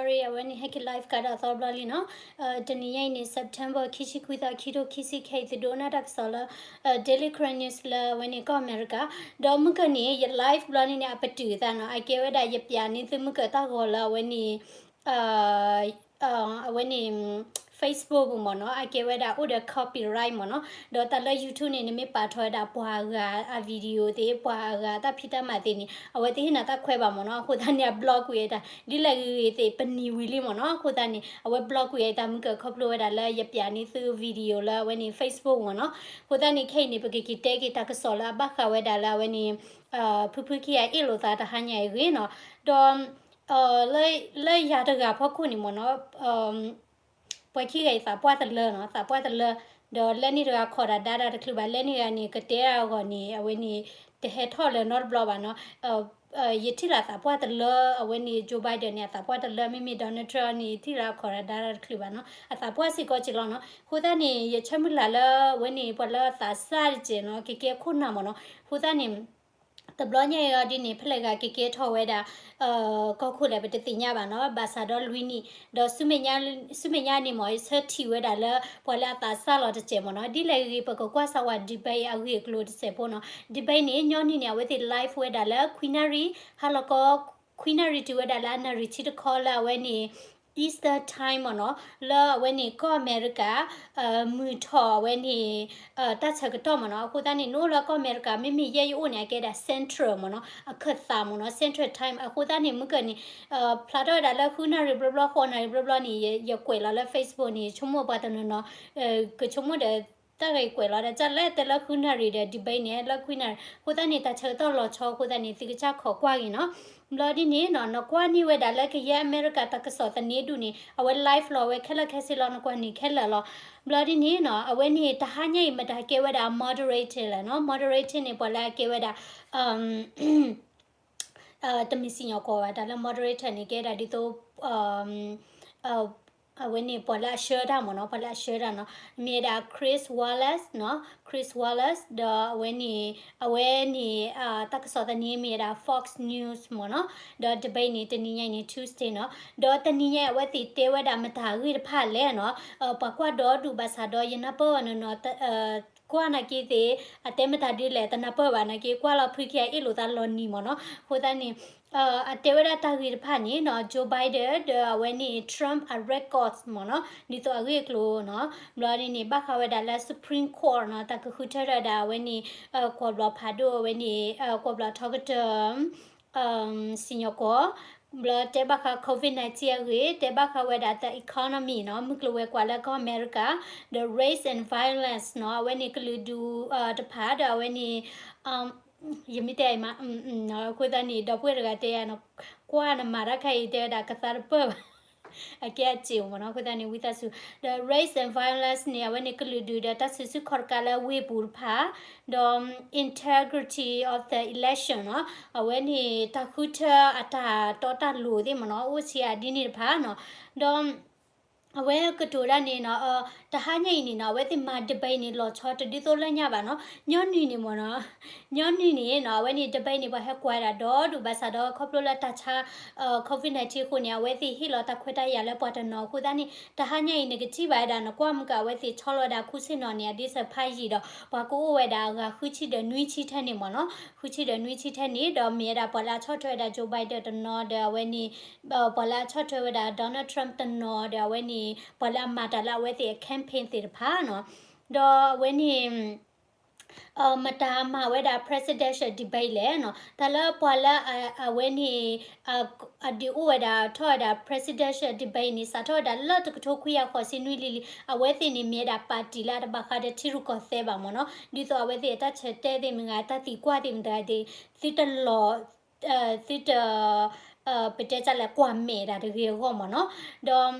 sorry အဝဲန့ၣ် ဟဲက့ၤ live ကဒီးသီတဘျီလံနီၤ. တနံၤညါအံၤန့ၣ် September ခံဆံခွံသီ ခံထိခံဆံခဲအံၤ သုဒိးနၢ်တၢ်ကစီၣ်လၢ Daily Karen News လၢအဝဲန့ၣ်ကီၢ်အမဲရကၤ, ဒီးမုၢ်ကၢၢ်န့ၣ် ယ live ဘျီန့ၣ်န့ၣ် အပတုာ်သးနီၤ, အကဲဝဲဒၣ်ယပျးန့ၢ်သုမုၢ်ကၢၢ်တၢ်ဂီၤလၢအဝဲန့ၣ် အဝဲန့ၣ် Facebook ပူၤမ့ၢ်နီၤ, အကဲဝဲဒၣ်အိၣ်ဒီး copyright မ့ၢ်နီၤ. ဒီးတၢ်လၢ YouTube န့ၣ် နမ့ၢ်ပာ်ထီၣ်ဝဲဒၣ်ပှၤအဂၤအ video သ့ၣ် ပှၤအဂၤတၢ်ဖံးတၢ်မၤသ့ၣ်န့ၣ် အဝဲသ့ၣ်ဟ့ၣ်နၤတၢ်ခွဲးဘၣ်မ့ၢ်နီၤ. အဃိသတးန့ၣ် အ block ကွံာ်ဝဲတၢ် ဒ်လဲၣ်ဂ့ၤဂ့ၤသ့ၣ် ပနံၤဝံၤလံမ့ၢ်နီၤ. အဃိသတးန့ၣ် အဝဲ block ကွံာ်ဝဲတၢ် မုၢ်ကၢၢ်ခီဖျိဝဲဒၣ်လၢယပျးန့ၢ်သု video လၢအဝဲန့ၣ် Facebook မ့ၢ်နီၤ. အဃိသတးန့ၣ် ခဲအံၤန့ၣ် ပကက့ၤတဲက့ၤတၢ်ကစီၣ်လၢအဘၣ်ဃးဝဲဒၣ်လၢအဝဲန့ၣ် ဖုဖုခံဂၤအ့ၣ်လိာ်သးတဟါညါအံၤအဂ့ၢ်နီၤ. ဒီး လၢယၤတဂၤဖီခိၣ်န့ၣ်မ့ၢ်နီၤ, ပှၤခံဂၤအံၤသးပှၢ်တလၢနီၤ, သးပှၢ်တလၢ, ဒီးလဲန့ၢ်တဂၤခိးတၢ်ဒါတၢ်တချုးဘၣ်, လဲန့ၢ်တဂၤန့ၣ် ကတဲအဂီၢ်န့ၣ် အဝဲန့ၣ် တဟဲထီၣ်လၢၤနီတဘျီဘၣ်နီၤ. ယထံၣ်လၢသးပှၢ်တလၢ အဝဲန့ၣ် Joe Biden န့ၣ် အသးပှၢ်တလၢ, မ့မ့ၢ် Donald Trump န့ၣ် ယထံၣ်လၢအခိးတၢ်ဒါတၢ်တချုးဘၣ်နီၤ, အသးပှၢ်စ့ၢ်ကီးက့ၤလီၤနီၤ. အဃိသတးန့ၣ် ယဆၢမုၢ်လၢ်လၢအဝဲန့ၣ် ပှၤလၢအသးစၢ်တကဲးနီၤ ကကဲခိၣ်နၢ်မ့ၢ်နီၤ. အဃိသတးန့ၣ် တဘျီညါအံၤဒ်န့ၣ် ဖဲလဲၣ်ဂၤကကဲထီၣ်ဝဲဒၣ် ကီၢ်ခိၣ်လဲၣ် ပတသ့ၣ်ညါဘၣ်နီၤ, ဘၣ်ဆၣ်ဒီးလွံၢ်နံၣ်, ဒီးဆူမဲာ်ညါန့ၣ်မ့ၢ် ယဆၢထံၣ်ဝဲဒၣ်လၢ ပှၤလၢအသးစၢ်လီၤတကဲးမ့ၢ်နီၤ. ဒ်လဲၣ်ဂ့ၤ ပကကွၢ်စၢၤဝဲ debate အဂ့ၢ်အကျိၤတစဲးဖိနီၤ. debate န့ၣ် ညီနုၢ်န့ၣ် အဝဲသ့ၣ် live ဝဲဒၣ်လၢ ခွံနၣ်ရံၣ်, ဟါလီၤခီ ခွံနၣ်ရံၣ်တုၤဝဲဒၣ်လၢ အနၣ်ရံၣ်ထံတခီလၢအဝဲန့ၣ် Eastern Time မ့ၢ်နီၤ, လၢအဝဲန့ၣ်ကီၢ်အမဲရကၤ မုၢ်ထီၣ်အဝဲန့ၣ် တၢ်ဆၢကတီၢ်မ့ၢ်နီၤ. အဃိသတးန့ၣ် နအိၣ်လၢကီၢ်အမဲရကၤ မ့မ့ၢ်ယဲယအိၣ်န့ၣ် အကဲဒၣ် Central မ့ၢ်နီၤ, အခၢၣ်သးမ့ၢ်နီၤ, Central Time. အဃိသတးန့ၣ် မုၢ်ကၢၢ်န့ၣ် ဖျါထီၣ်ဝဲဒၣ်လၢဃုနၣ်ရံၣ်ဘျီဘျီ ဃိးနၣ်ရံၣ်ဘျီဘျီန့ၣ် ယကွဲးလီၤလၢ Facebook န့ၣ် ဆိကမိၣ်ပှၤတနီၤနီၤ ကဆိကမိၣ်ဒီး တၢ်ဂ့ၢ်ကွဲးလီၤဒီး ကၢ်လဲၣ်တဲလၢဃုနၣ်ရံၣ်ဒီး debate န့ၣ် လၢခွံနၣ်ရံၣ်. အဃိသတးန့ၣ် တၢ်ဆၢကတီၢ်လီၤဆီအဃိသတးန့ၣ် သုကစၢ်ခိးကွၢ်က့ၤနီၤ. ဘျီဒ်န့ၣ်နီၤ နကွၢ်န့ၢ်ဝဲဒၣ်လၢကယဲၢ်အမဲရကၤတၢ်ကစီၣ်သန့ဒူၣ်န့ၣ် အဝဲ live လီၤဝဲခဲလၢာ်ခဲဆ့လီၤ နကွၢ်န့ၢ်ခဲလၢာ်လီၤ. ဘျီဒ်န့ၣ်နီၤ အဝဲန့ၣ် တဟါညါအံၤ မတၤကဲဝဲဒၣ် moderator လဲၣ်နီၤ. moderator န့ၣ် ပှၤလၢအကဲဝဲဒၣ် တမ့ၢ်စံၣ်ညီၣ်ကွီၢ်ဘၣ် တၢ်လၢ moderator န့ၣ် ကဲဒၣ်ဒ်သိး အဝဲန့ၣ် ပှၤလၢအဆှၢတၢ်မ့ၢ်နီၤ, ပှၤလၢအဆှၢတၢ်နီၤ, မ့ၢ်ဝဲဒၣ် Chris Wallace နီၤ, Chris Wallace ဒီးအဝဲန့ၣ် အဝဲန့ၣ် တၢ်ကစီၣ်သန့မ့ၢ်ဝဲဒၣ် Fox News မ့ၢ်နီၤ, ဒီး debate န့ၣ် တနံၤညါအံၤန့ၣ် Tuesday နီၤ, ဒီးတနံၤညါအံၤ အဝဲသ့ၣ်တဲဝဲဒၣ်မတၤအဂ့ၢ်တဖၣ်လဲၣ်နီၤ, ပှၤကွၢ်ဒီဒူၣ်ဘၣ်ဆၣ်ဒီး ယနၢ်ပၢၢ်ဝဲနီၤနီၤ ကွၢ်နာ်က့သ့ၣ် အတဲမတၤဒ်လဲၣ် တနၢ်ပၢၢ်ဘၣ်နာ်က့ ကွၢ်လီၤဖုခံဂၤအ့ၣ်လိာ်သးလီၤနံၤမ့ၢ်နီၤ. အဃိသတးန့ၣ် အတဲဝဲဒၣ်တၢ်ဂ့ၢ်တဖၣ်န့ၣ်နီၤ Joe Biden ဒီးအဝဲန့ၣ် Trump အ records မ့ၢ်နီၤ ဒ်သိးအဂ့ၢ်အကျိၤနီၤ. ဘျီဒ်န့ၣ် ဘၣ်ဃးဝဲဒၣ်လၢ Supreme Court နီၤ တၢ်ကဃုထၢထီၣ်ဝဲဒၣ်အဝဲန့ၣ် ကွီၢ်ဘျီၣ်ဖးဒိၣ်အဝဲန့ၣ် ကွီၢ်ဘျီၣ်ထီကတၢၢ် စံၣ်ညီၣ်ကွီၢ် ဘျီတဲဘၣ်ဃး COVID nineteen အဂ့ၢ်, တဲဘၣ်ဃးဝဲဒၣ် the economy နီၤ မုၢ်ကျိၤဝဲၤကွာ်လၢကီၢ်အမဲရကၤ, the race and violence နီၤ အဝဲန့ၣ်ကလုာ်ဒူၣ်တဖၣ် ဒီးအဝဲန့ၣ် ယမ့ၢ်တဲအံၤမး အဃိသတးန့ၣ် ဒီပုၢ်ဝဲၢ်တဂၤတဲယၤနီၤ ကွၢ်နမၤတၢ်ခါအံၤတဲဝဲဒၣ်ကသါတပၢၢ်ဘၣ် အကဲအစ့ၣ်မ့ၢ်နီၤ. အဃိသတးန့ၣ် ဝံသးစူၤ ဒီး race and violence န့ၣ် အဝဲန့ၣ်ကလုာ်ဒူၣ်ဒီးတၢ်စုဆူၣ်ခီၣ်တကးလၢဝ့ၢ်ပူၤတဖၣ်, ဒီး integrity of the election နီၤ အဝဲန့ၣ်တၢ်ဃုထၢအတၢ်တီတၢ်လိၤသ့ၣ်မ့ၢ်နီၤ အိၣ်ဆံးအဒ်န့ၣ်တဖၣ်နီၤ. ဒီး အဝဲကတိၤဒၣ်န့ၣ်နီၤ တဟါညါအံၤန့ၣ်နီၤ အဝဲသ့ၣ်မၤ debate န့ၣ် လီၤဆီတဒ်သိးလၢညါဘၣ်နီၤ. ညီနုၢ်န့ၣ်မ့ၢ်နီၤ ညီနုၢ်န့ၣ်နီၤ အဝဲန့ၣ် debate န့ၣ် ပှၤဟဲကွၢ်ဝဲဒၣ်ဒီဒူၣ်ဘၣ်ဆၣ်ဒီး ခီဖျိလၢတၢ်ဆါ COVID nineteen အဃိန့ၣ် အဝဲသ့ၣ်ဟ့ၣ်လီၤတၢ်ခွဲးတၢ်ယာ်လၢပှၤတနီၤအဃိသတးန့ၣ် တဟါညါအံၤ နကထံၣ်ဘၣ်ဝဲဒၣ် နကွၢ်မုၢ်က အဝဲသ့ၣ်ဆီလီၤဝဲဒၣ်ခူစ့ၣ်နီၤန့ၣ် အဒ့စၢဖးယံာ်ဒီး ပှၤကအိၣ်ဝဲဒၣ်အဂၤဃုဆံဒီးနွံဆံထဲန့ၣ်မ့ၢ်နီၤ. ဃုဆံဒီးနွံဆံထဲန့ၣ် ဒီးမ့ၢ်ဝဲဒၣ်ပှၤလၢအဆီၣ်ထွဲဝဲဒၣ် Joe Biden တနီၤဒီးအဝဲန့ၣ် ပှၤလၢအဆီၣ်ထွဲဝဲဒၣ် Donald Trump တနီၤဒီးအဝဲန့ၣ် ပှၤလၢအမၤတၢ်လၢအဝဲသ့ၣ်အ campaign သ့ၣ်တဖၣ်နီၤ. ဒီးအဝဲန့ၣ် မတၤမၤဝဲဒၣ် presidential debate လဲၣ်နီၤ. တၢ်လၢပှၤလၢအဝဲန့ၣ် အဒုးအိၣ်ဝဲဒၣ် ထီၣ်ဝဲဒၣ် presidential debate န့ၣ် စးထီၣ်ဝဲဒၣ်လၢတကထိခွံကယၤဃိးဆံနွံလံလံ. အဝဲသ့ၣ်န့ၣ်မ့ၢ်ဝဲဒၣ် party လၢအတဘၣ်ဃးဒီးထံရူၢ်ကီၢ်သဲးဘၣ်မ့ၢ်နီၤ. ဒ်သိးအဝဲသ့ၣ်အတၢ်ဆၢတဲာ်သ့ၣ်မတၤဂၤ တၢ်သံကွၢ်သ့ၣ်မတၤဂၤသ့ၣ် သုတလီၤ သုတ ပတဲတၢ်လဲၣ်ကွၢ်မဲာ်တၢ်တဂ့ၤအဂီၢ်မ့ၢ်နီၤ. ဒီး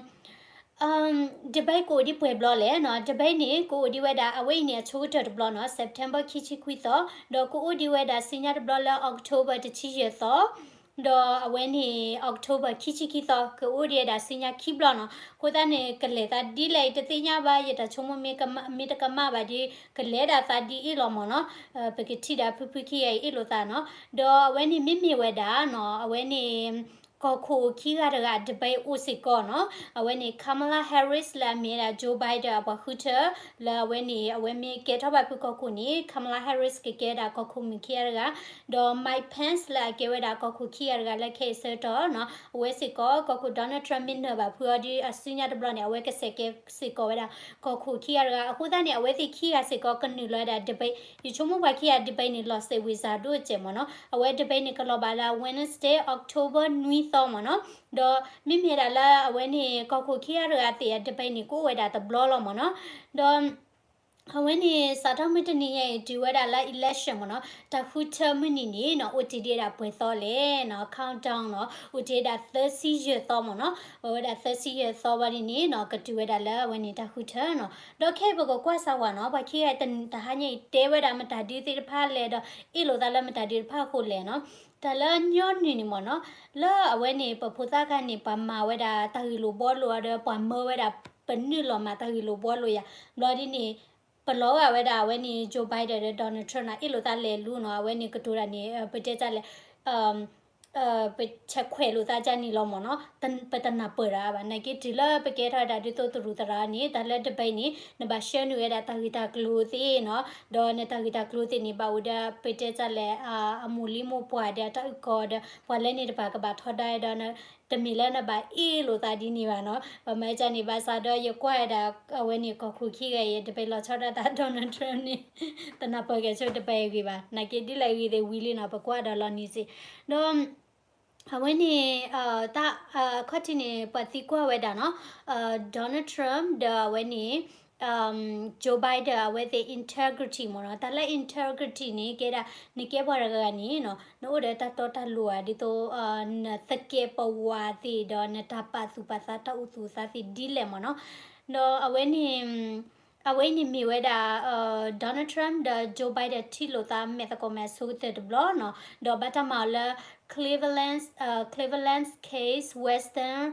debate ကအိၣ်ဒံးပှဲၤဘျီလဲၣ်နီၤ. debate န့ၣ် ကအိၣ်ဒံးဝဲဒၣ် အဝဲအံၤန့ၣ် အဆိကတၢၢ်တဘျီနီၤ September ခံဆံခွံသီ, ဒီးကအိၣ်ဒံးဝဲဒၣ်ဆူညါတဘျီလၢ October တဆံယဲၢ်သီ, ဒီးအဝဲန့ၣ် October ခံဆံခံသီ ကအိၣ်ဒံးဝဲဒၣ်ဆူညါခံဘျီနီၤ. အဃိသတးန့ၣ် ကလဲၤသးဒ်လဲၣ်အံၤတသ့ၣ်ညါဘၣ် ယတၢ်ဆိကမိၣ် မ့ၢ်တကမၣ်ဘၣ်ဒီး ကလဲၤဒၣ်သးဒ်အံၤလီၤမ့ၢ်နီၤ. ပကထံၣ်ဒၣ်ဖုဖုခံဂၤအံၤအ့ၣ်လိာ်သးနီၤ. ဒီးအဝဲန့ၣ်မ့မ့ၢ်ဝဲဒၣ်နီၤ အဝဲန့ၣ် ကီၢ်ခိၣ်ခံဂၤတဂၤ debate အိၣ်စ့ၢ်ကီးနီၤ. အဝဲန့ၣ် Kamala Harris လၢအမ့ၢ်ဝဲဒၣ် Joe Biden အပှၤဃုထၢ လၢအဝဲန့ၣ် အဝဲမ့ၢ်ကဲထီၣ်ဘၣ်ဖုကီၢ်ခိၣ်န့ၣ် Kamala Harris ကကဲဝဲဒၣ်ကီၢ်ခိၣ်မုၣ်ခံဂၤတဂၤ, ဒီး Mike Pence လၢအကဲဝဲဒၣ်ကီၢ်ခိၣ်ခံဂၤတဂၤလၢခဲအံၤဆၢကတီၢ်နီၤ, အဝဲစ့ၢ်ကီး ကီၢ်ခိၣ် Donald Trump မ့ၢ်နၢၤဘၣ်ဖုအီၤဒီးအစုညါတဘျီန့ၣ် အဝဲကစဲးကဲစ့ၢ်ကီးဝဲဒၣ် ကီၢ်ခိၣ်ခံဂၤတဂၤ. အဃိသတးန့ၣ် အဝဲသ့ၣ်ခံဂၤစ့ၢ်ကီးကနုာ်လီၤဝဲဒၣ် debate, ယဆိကမိၣ်ပှၤခံဂၤ debate န့ၣ် လီၤစဲးဝံၤစှၤဒိၣ်စဲးမ့ၢ်နီၤ. အဝဲ debate န့ၣ် ကလီၤဘၣ်လၢ Wednesday, October နွံသီမ့ၢ်နီၤ. ဒီးမ့မ့ၢ်ဒၣ်လၢအဝဲန့ၣ် ကီၢ်ခိၣ်ခံဂၤတဂၤသ့ၣ်အ debate န့ၣ် ကအိၣ်ဝဲဒၣ်တဘျီလီၤမ့ၢ်နီၤ. ဒီး အဝဲန့ၣ် စးထီၣ်မုၢ်တနံၤညါအံၤ တုၤဝဲဒၣ်လၢ election မ့ၢ်နီၤ, တၢ်ဃုထၢမုၢ်နံၤန့ၣ်နီၤ အိၣ်တ့ၢ်ဒံးဝဲဒၣ်ပှဲၤသီလဲၣ်နီၤ, countdown နီၤ, အိၣ်တ့ၢ်ဝဲဒၣ်သၢဆံယဲၢ်သီမ့ၢ်နီၤ. အဝဲဒၣ်သၢဆံယဲၢ်သီဝံၤဒ်န့ၣ်နီၤ ကတုၤဝဲဒၣ်လၢအဝဲန့ၣ်တၢ်ဃုထၢနီၤ. ဒီးခဲအံၤပကကွၢ်စၢ်ဝဲနီၤ, ပှၤခံဂၤတဟါညါအံၤတဲဝဲဒၣ်မတၤဒုးသ့ၣ်တဖၣ်လဲၣ်ဒီး အ့ၣ်လိာ်သးလၢမတၤဒုးတဖၣ်အဃိလဲၣ်နီၤ. တၢ်လၢညီနုၢ်န့ၣ်မ့ၢ်နီၤ, လၢအဝဲန့ၣ် ပဖိသၣ်ခါန့ၣ် ပှၤမၤဝဲဒၣ်တၢ်ဂ့ၢ်လိာ်ဘှီလိာ်ဒီး ပှၤမၢဝဲဒၣ် ပနုာ်လီၤမၤတၢ်ဂ့ၢ်လိာ်ဘှီလိာ်ယၤ ဘျီဒ်န့ၣ် ပလီၤဂာ်ဝဲဒၣ်အဝဲန့ၣ် Joe Biden ဒီး Donald Trump နီၤ, အ့ၣ်လိာ်သးလဲၤလူနီၤ, အဝဲန့ၣ်ကတိၤတၢ်န့ၣ် ပတဲတၢ်လဲၣ် ပဆဲးခွဲးလိာ်သးဒ်န့ၣ်လီၤမ့ၢ်နီၤ, ပတနၢ်ပၢၢ်တၢ်ဘၣ်. နာ်က့တုၤလၢပကဲထီၣ်ဝဲဒၣ်ဒ်သိးတရူးသရၣ်န့ၣ် တၢ်လၢ debate န့ၣ် နဘၣ်ဆှၢနုာ်ဝဲဒၣ်တၢ်ဂ့ၢ်တၢ်ကျိၤသ့ၣ်နီၤ, ဒီးနတၢ်ဂ့ၢ်တၢ်ကျိၤသ့ၣ်န့ၣ် ဘၣ်အိၣ်ဒီးပတဲတၢ်လဲၣ် အမိၢ်လံမိၢ်ပှၢ်ဒီးတၢ်အုၣ်ကီၤဒီး ပှၤလၢန့ၣ်တပၤကဘၣ်ထီဒါဒီး တမ့ၢ်လၢနဘၣ်အ့ၣ်လိာ်သးဒ်န့ၣ်ဘၣ်နီၤ. ဘၣ်မၤဒ်န့ၣ် ဘၣ်ဆၣ်ဒီးယကွၢ်ဝဲဒၣ် အဝဲန့ၣ်ကီၢ်ခိၣ်ခံဂၤအံၤ debate လီၤဆီဒၣ်တၢ် Donald Trump န့ၣ် တနၢ်ပၢၢ်ကဲဆိ debate အဂ့ၢ်ဘၣ်. နာ်က့ဒ်လဲၣ်အဂ့ၢ်သ့ၣ်ဝံၤလံနီၤ ပကွၢ်ဒီးလီၤနံၤစ့ၢ် ဒီး အဝဲန့ၣ် တၢ် အခီၣ်ထံးန့ၣ် ပှၤသံကွၢ်ဝဲဒၣ်နီၤ Donald Trump ဒီးအဝဲန့ၣ် Joe Biden အဝဲသ့ၣ် integrity မ့ၢ်နီၤ. တၢ်လၢ integrity န့ၣ် ကဲဒၣ် နကဲပှၤတဂၤန့ၣ်နီၤ နအိၣ်ဒီးတၢ်တီတၢ်လိၤဧါ ဒ်သိး နသကဲးပဝးသ့ၣ်ဒီး နတၢ်ပာ်သူၣ်ပာ်သး တၢ်အိၣ်သူၣ်အိၣ်သးသ့ၣ်ဒ်လဲၣ်မ့ၢ်နီၤ. ဒီးအဝဲန့ၣ် အဝဲအံၤန့ၣ်မ့ၢ်ဝဲဒၣ် Donald Trump ဒီး Joe Biden ထံၣ်လိာ်သးမဲာ်သကိးမဲာ်ဆိကတၢၢ်တဘျီနီၤ, ဒီးဘၣ်တၢ်မၤအီၤလၢ Cleveland, Cleveland Case Western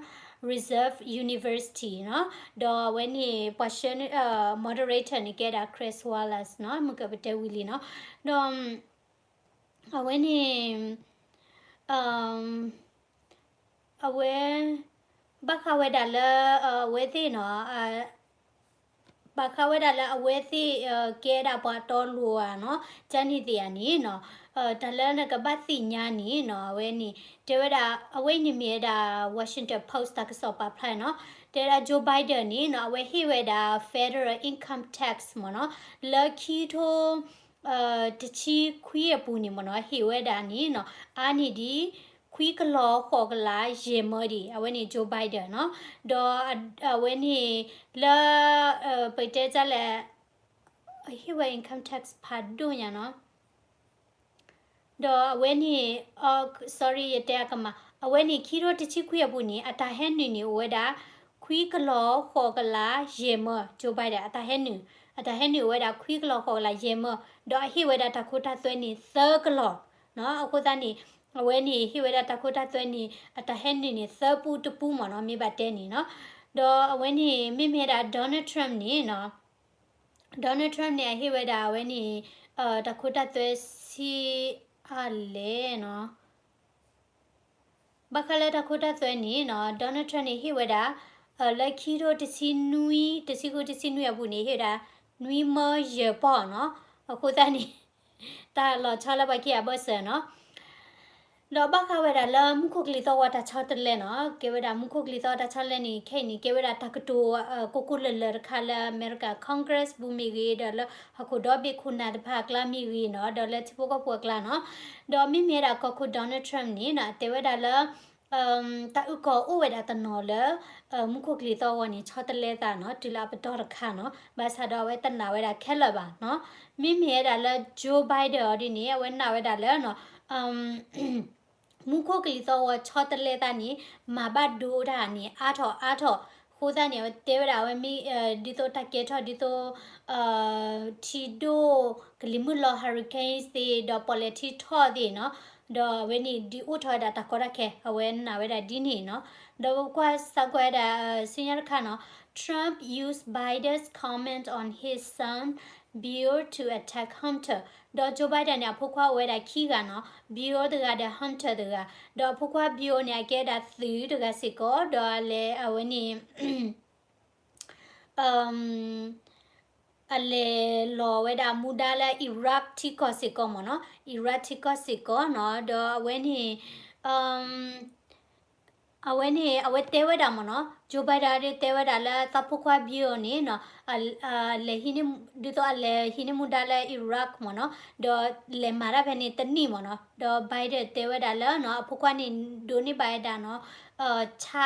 Reserve University နီၤ, ဒီးအဝဲန့ၣ် ပှၤဆှၢ moderator န့ၣ်ကဲဒၣ် Chris Wallace နီၤ, မုၢ်ကပတဲဝံၤလံနီၤ, ဒီး အဝဲန့ၣ် အဝဲ ဘၣ်ဃးဝဲဒၣ်လၢ အဝဲသ့ၣ်နီၤ ဘၣ်ဃးဝဲဒၣ်လၢအဝဲသ့ၣ် ကဲဒၣ်ပှၤတီလိၤဧါနီၤ, ကန့ၣ်သ့ၣ်ဧါန့ၣ်နီၤ, တၢ်လၢနကဘၣ်သ့ၣ်ညါန့ၣ်နီၤ အဝဲန့ၣ် တဲဝဲဒၣ် အဝဲအံၤန့ၣ်မ့ၢ်ဝဲဒၣ် Washington Post တၢ်ကစီၣ်ပာ်ဖျါနီၤ, တဲဝဲဒၣ် Joe Biden န့ၣ်နီၤ အဝဲဟ့ၣ်ဝဲဒၣ် federal income tax မ့ၢ်နီၤ, လၢခံထိ တဆံခွံအပူၤန့ၣ်မ့ၢ်နီၤ ဟ့ၣ်ဝဲဒၣ်န့ၣ်နီၤ အါန့ၢ်ဒံး ခွံကလီၤဃိးကလးယဲၢ်မၢဒံး အဝဲန့ၣ် Joe Biden နီၤ, ဒီးအဝဲန့ၣ် လၢ ပတဲတၢ်လဲၣ် ဟ့ၣ်ဝဲ income tax ဖးဒိၣ်ညါနီၤ, ဒီးအဝဲန့ၣ် sorry ယတဲအကမၣ် အဝဲန့ၣ်ခံထိတဆံခွံအပူၤန့ၣ် အတၢ်ဟဲနုာ်န့ၣ်အိၣ်ဝဲဒၣ် ခွံကလီၤဃိးကလးယဲၢ်မၢ Joe Biden အတၢ်ဟဲနုာ်, အတၢ်ဟဲနုာ်အိၣ်ဝဲဒၣ်ခွံကလီၤဃိးကလးယဲၢ်မၢ, ဒီးအဟ့ၣ်ဝဲဒၣ်တၢ်ခိတၢ်သွဲန့ၣ်သၢကလီၤနီၤ, အဃိသတးန့ၣ် အဝဲန့ၣ်ဟ့ၣ်ဝဲဒၣ်တၢ်ခိတၢ်သွဲန့ၣ် အတၢ်ဟဲနုာ်န့ၣ်သၢပူတပူမ့ၢ်နီၤ မ့ၢ်ဘၣ်တဲန့ၣ်နီၤ, ဒီးအဝဲန့ၣ် မ့မ့ၢ်ဒၣ် Donald Trump န့ၣ်နီၤ Donald Trump န့ၣ် အဟ့ၣ်ဝဲဒၣ်အဝဲန့ၣ် တၢ်ခိတၢ်သွဲဆံးအါလဲၣ်နီၤ, ဘၣ်ဃးလၢတၢ်ခိတၢ်သွဲန့ၣ်နီၤ Donald Trump န့ၣ် ဟ့ၣ်ဝဲဒၣ် လၢခံထိတဆံနွံ တဆံဃုတဆံနွံအပူၤန့ၣ် ဟ့ၣ်ဝဲဒၣ် နွံမၢယဲၢ်ပီၢ်နီၤ, အဃိသတးန့ၣ် တၢ်လီၤဆီလၢပှၤခံဂၤအဘၢၣ်စၢၤနီၤ ဒီးဘၣ်ဃးဝဲဒၣ်လၢမူခိၣ်ကလံၤသီၣ်ဝါတၢ်ဆီတလဲနီၤ, ကဲဝဲဒၣ်မူခိၣ်ကလံၤသီၣ်တၢ်ဆီတလဲန့ၣ် ခဲအံၤန့ၣ် ကဲဝဲဒၣ်တၢ်ကတိၤ ကိၢ်ကိၢ်လၢၢ်လၢၢ်တခါလၢအမဲရကၤ Congress ပူၤမ့ၢ်ဂ့ၤ ဒီးလၢဟီၣ်ခိၣ်ဒီဘ့ၣ်ခိၣ်နၢ်တဖၣ်အကျါမ့ၢ်ဂ့ၤနီၤ, ဒီးလၢထံဖိကီၢ်ဖိအကျါနီၤ, ဒီးမ့မ့ၢ်ဝဲဒၣ်ကီၢ်ခိၣ် Donald Trump န့ၣ်နီၤ အတဲဝဲဒၣ်လၢ တၢ်အုၣ်ကီၤအိၣ်ဝဲဒၣ်တနီၤလၢ မူခိၣ်ကလံၤသီၣ်ဝါန့ၣ် ဆီတလဲသးနီၤ တုၤလၢအပတီၢ်တခါနီၤ, ဘၣ်ဆၣ်ဒီးအဝဲတနာ်ဝဲဒၣ်ခဲလၢာ်ဘၣ်နီၤ, မ့မ့ၢ်ဝဲဒၣ်လၢ Joe Biden အီၤဒ်န့ၣ် အဝဲနာ်ဝဲဒၣ်လၢနီၤ မူခိၣ်ကလံၤသီၣ်ဝါဆီတလဲသးန့ၣ် မၤဘၣ်ဒိတၢ်န့ၣ် အါထီၣ်အါထီၣ်, အဃိသတးန့ၣ် အဝဲတဲဝဲဒၣ်အဝဲမ့ၢ် ဒ်သိးတၢ်ကဲထီၣ်ဒ်သိး ထံဒိၣ် ကလံၤမုၢ်လီၤ hurricane သ့ၣ် ဒီးပီၣ်လဲၣ်ထံထီၣ်သ့ၣ်နီၤ, ဒီးအဝဲန့ၣ်ဒ်အိၣ်ထီၣ်ဝဲဒၣ်တၢ်ကီတၢ်ခဲ အဝဲနာ်ဝဲဒၣ်ဒ်န့ၣ်နီၤ, ဒီးပကွၢ်စးကွဲးဒၣ် ဆူညါတခါနီၤ, Trump used Biden's comment on his son Beau to attack Hunter. ဒီး Joe Biden န့ၣ် အဖိခွါအိၣ်ဝဲဒၣ်ခံဂၤနီၤ, Beau တဂၤဒီး Hunter တဂၤ, ဒီးအဖိခွါ Beau န့ၣ် အကဲဒၣ်သုးတဂၤစ့ၢ်ကီး, ဒီးအလဲၤအဝဲန့ၣ် အလဲၤလီၤဝဲဒၣ်မူဒါလၢ Iraq ထံကီၢ်စ့ၢ်ကီးမ့ၢ်နီၤ, Iraq ထံကီၢ်စ့ၢ်ကီးနီၤ, ဒီးအဝဲန့ၣ် အဝဲန့ၣ် အဝဲတဲဝဲဒၣ်မ့ၢ်နီၤ, Joe Biden ဒုးတဲဝဲဒၣ်လၢသးဖိခွါ Beau န့ၣ်နီၤ, လဲၤဟံးန့ၢ် ဒ်သိးအလဲၤဟံးန့ၢ်မူဒါလၢ Iraq မ့ၢ်နီၤ, ဒီးလဲၤမၤတၢ်ဖဲန့ၣ်တနံၣ်မ့ၢ်နီၤ, ဒီး Biden တဲဝဲဒၣ်လၢနီၤ အဖိခွါန့ၣ်ဒိးန့ၢ်ဘၣ်ဝဲဒၣ်နီၤ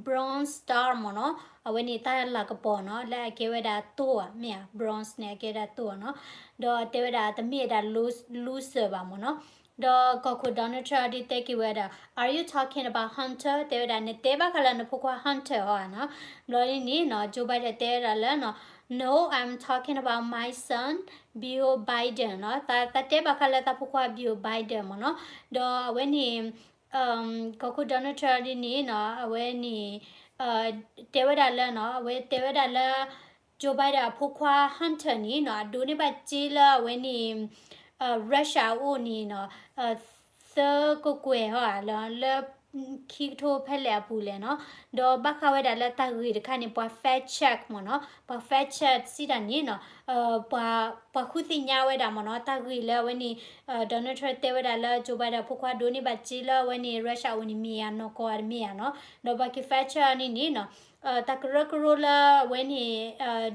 Bronze Star မ့ၢ်နီၤ, အဝဲန့ၣ်တၢ်လၤကပီၤနီၤ လၢအကဲဝဲဒၣ်တိၢ်ဧါ, မ့ၢ်ဧါ, bronze န့ၣ် အကဲဒၣ်တိၢ်ဧါနီၤ, ဒီးတဲဝဲဒၣ်တမ့ၢ်ဝဲဒၣ် loser ဘၣ်မ့ၢ်နီၤ, ဒီးကီၢ်ခိၣ် Donald Trump ဒုးတဲက့ၤဝဲဒၣ် Are you talking about Hunter? တဲဝဲဒၣ် နတဲဘၣ်ဃးလၢနဖိခွါ Hunter ဟီဧါနီၤ, ဘျီဒ်န့ၣ်နီၤ Joe Biden တဲဝဲဒၣ်လၢနီၤ No, I'm talking about my son, Beau Biden နီၤ, သးတဲဘၣ်ဃးလၢသးဖိခွါ Beau Biden မ့ၢ်နီၤ, ဒီးအဝဲန့ၣ် ကီၢ်ခိၣ် Donald Trump ဒ်န့ၣ်နီၤ အဝဲန့ၣ် တဲဝဲဒၣ်လၢနီၤ အဝဲတဲဝဲဒၣ်လၢ Joe Biden အဖိခွါ Hunter န့ၣ်နီၤ အဒိးန့ၢ်ဘၣ်စ့လၢအဝဲန့ၣ် Russia အအိၣ်န့ၣ်နီၤ သၢကကွဲၢ်ဟီဧါ လၢ လၢခံကထိဖဲလဲၣ်အပူၤလဲၣ်နီၤ, ဒီးဘၣ်ဃးဝဲဒၣ်လၢတၢ်ဂ့ၢ်တခါန့ၣ် ပှၤ fact check မ့ၢ်နီၤ, ပှၤ fact check စံးတၢ်န့ၣ်နီၤ ပှၤဃုသ့ၣ်ညါဝဲဒၣ်မ့ၢ်နီၤ တၢ်ဂ့ၢ်လၢအဝဲန့ၣ် Donald Trump တဲဝဲဒၣ်လၢ Joe Biden အဖိခွါဒိးန့ၢ်ဘၣ်စ့လၢအဝဲန့ၣ် Russia အအိၣ်န့ၣ်မ့ၢ်ဧါ နီၢ်ကီၢ်ဧါတမ့ၢ်ဧါနီၤ, ဒီးပှၤက့ၤ fact check န့ၣ်န့ၣ်နီၤ တၢ်ကရၢကရိလၢအဝဲန့ၣ်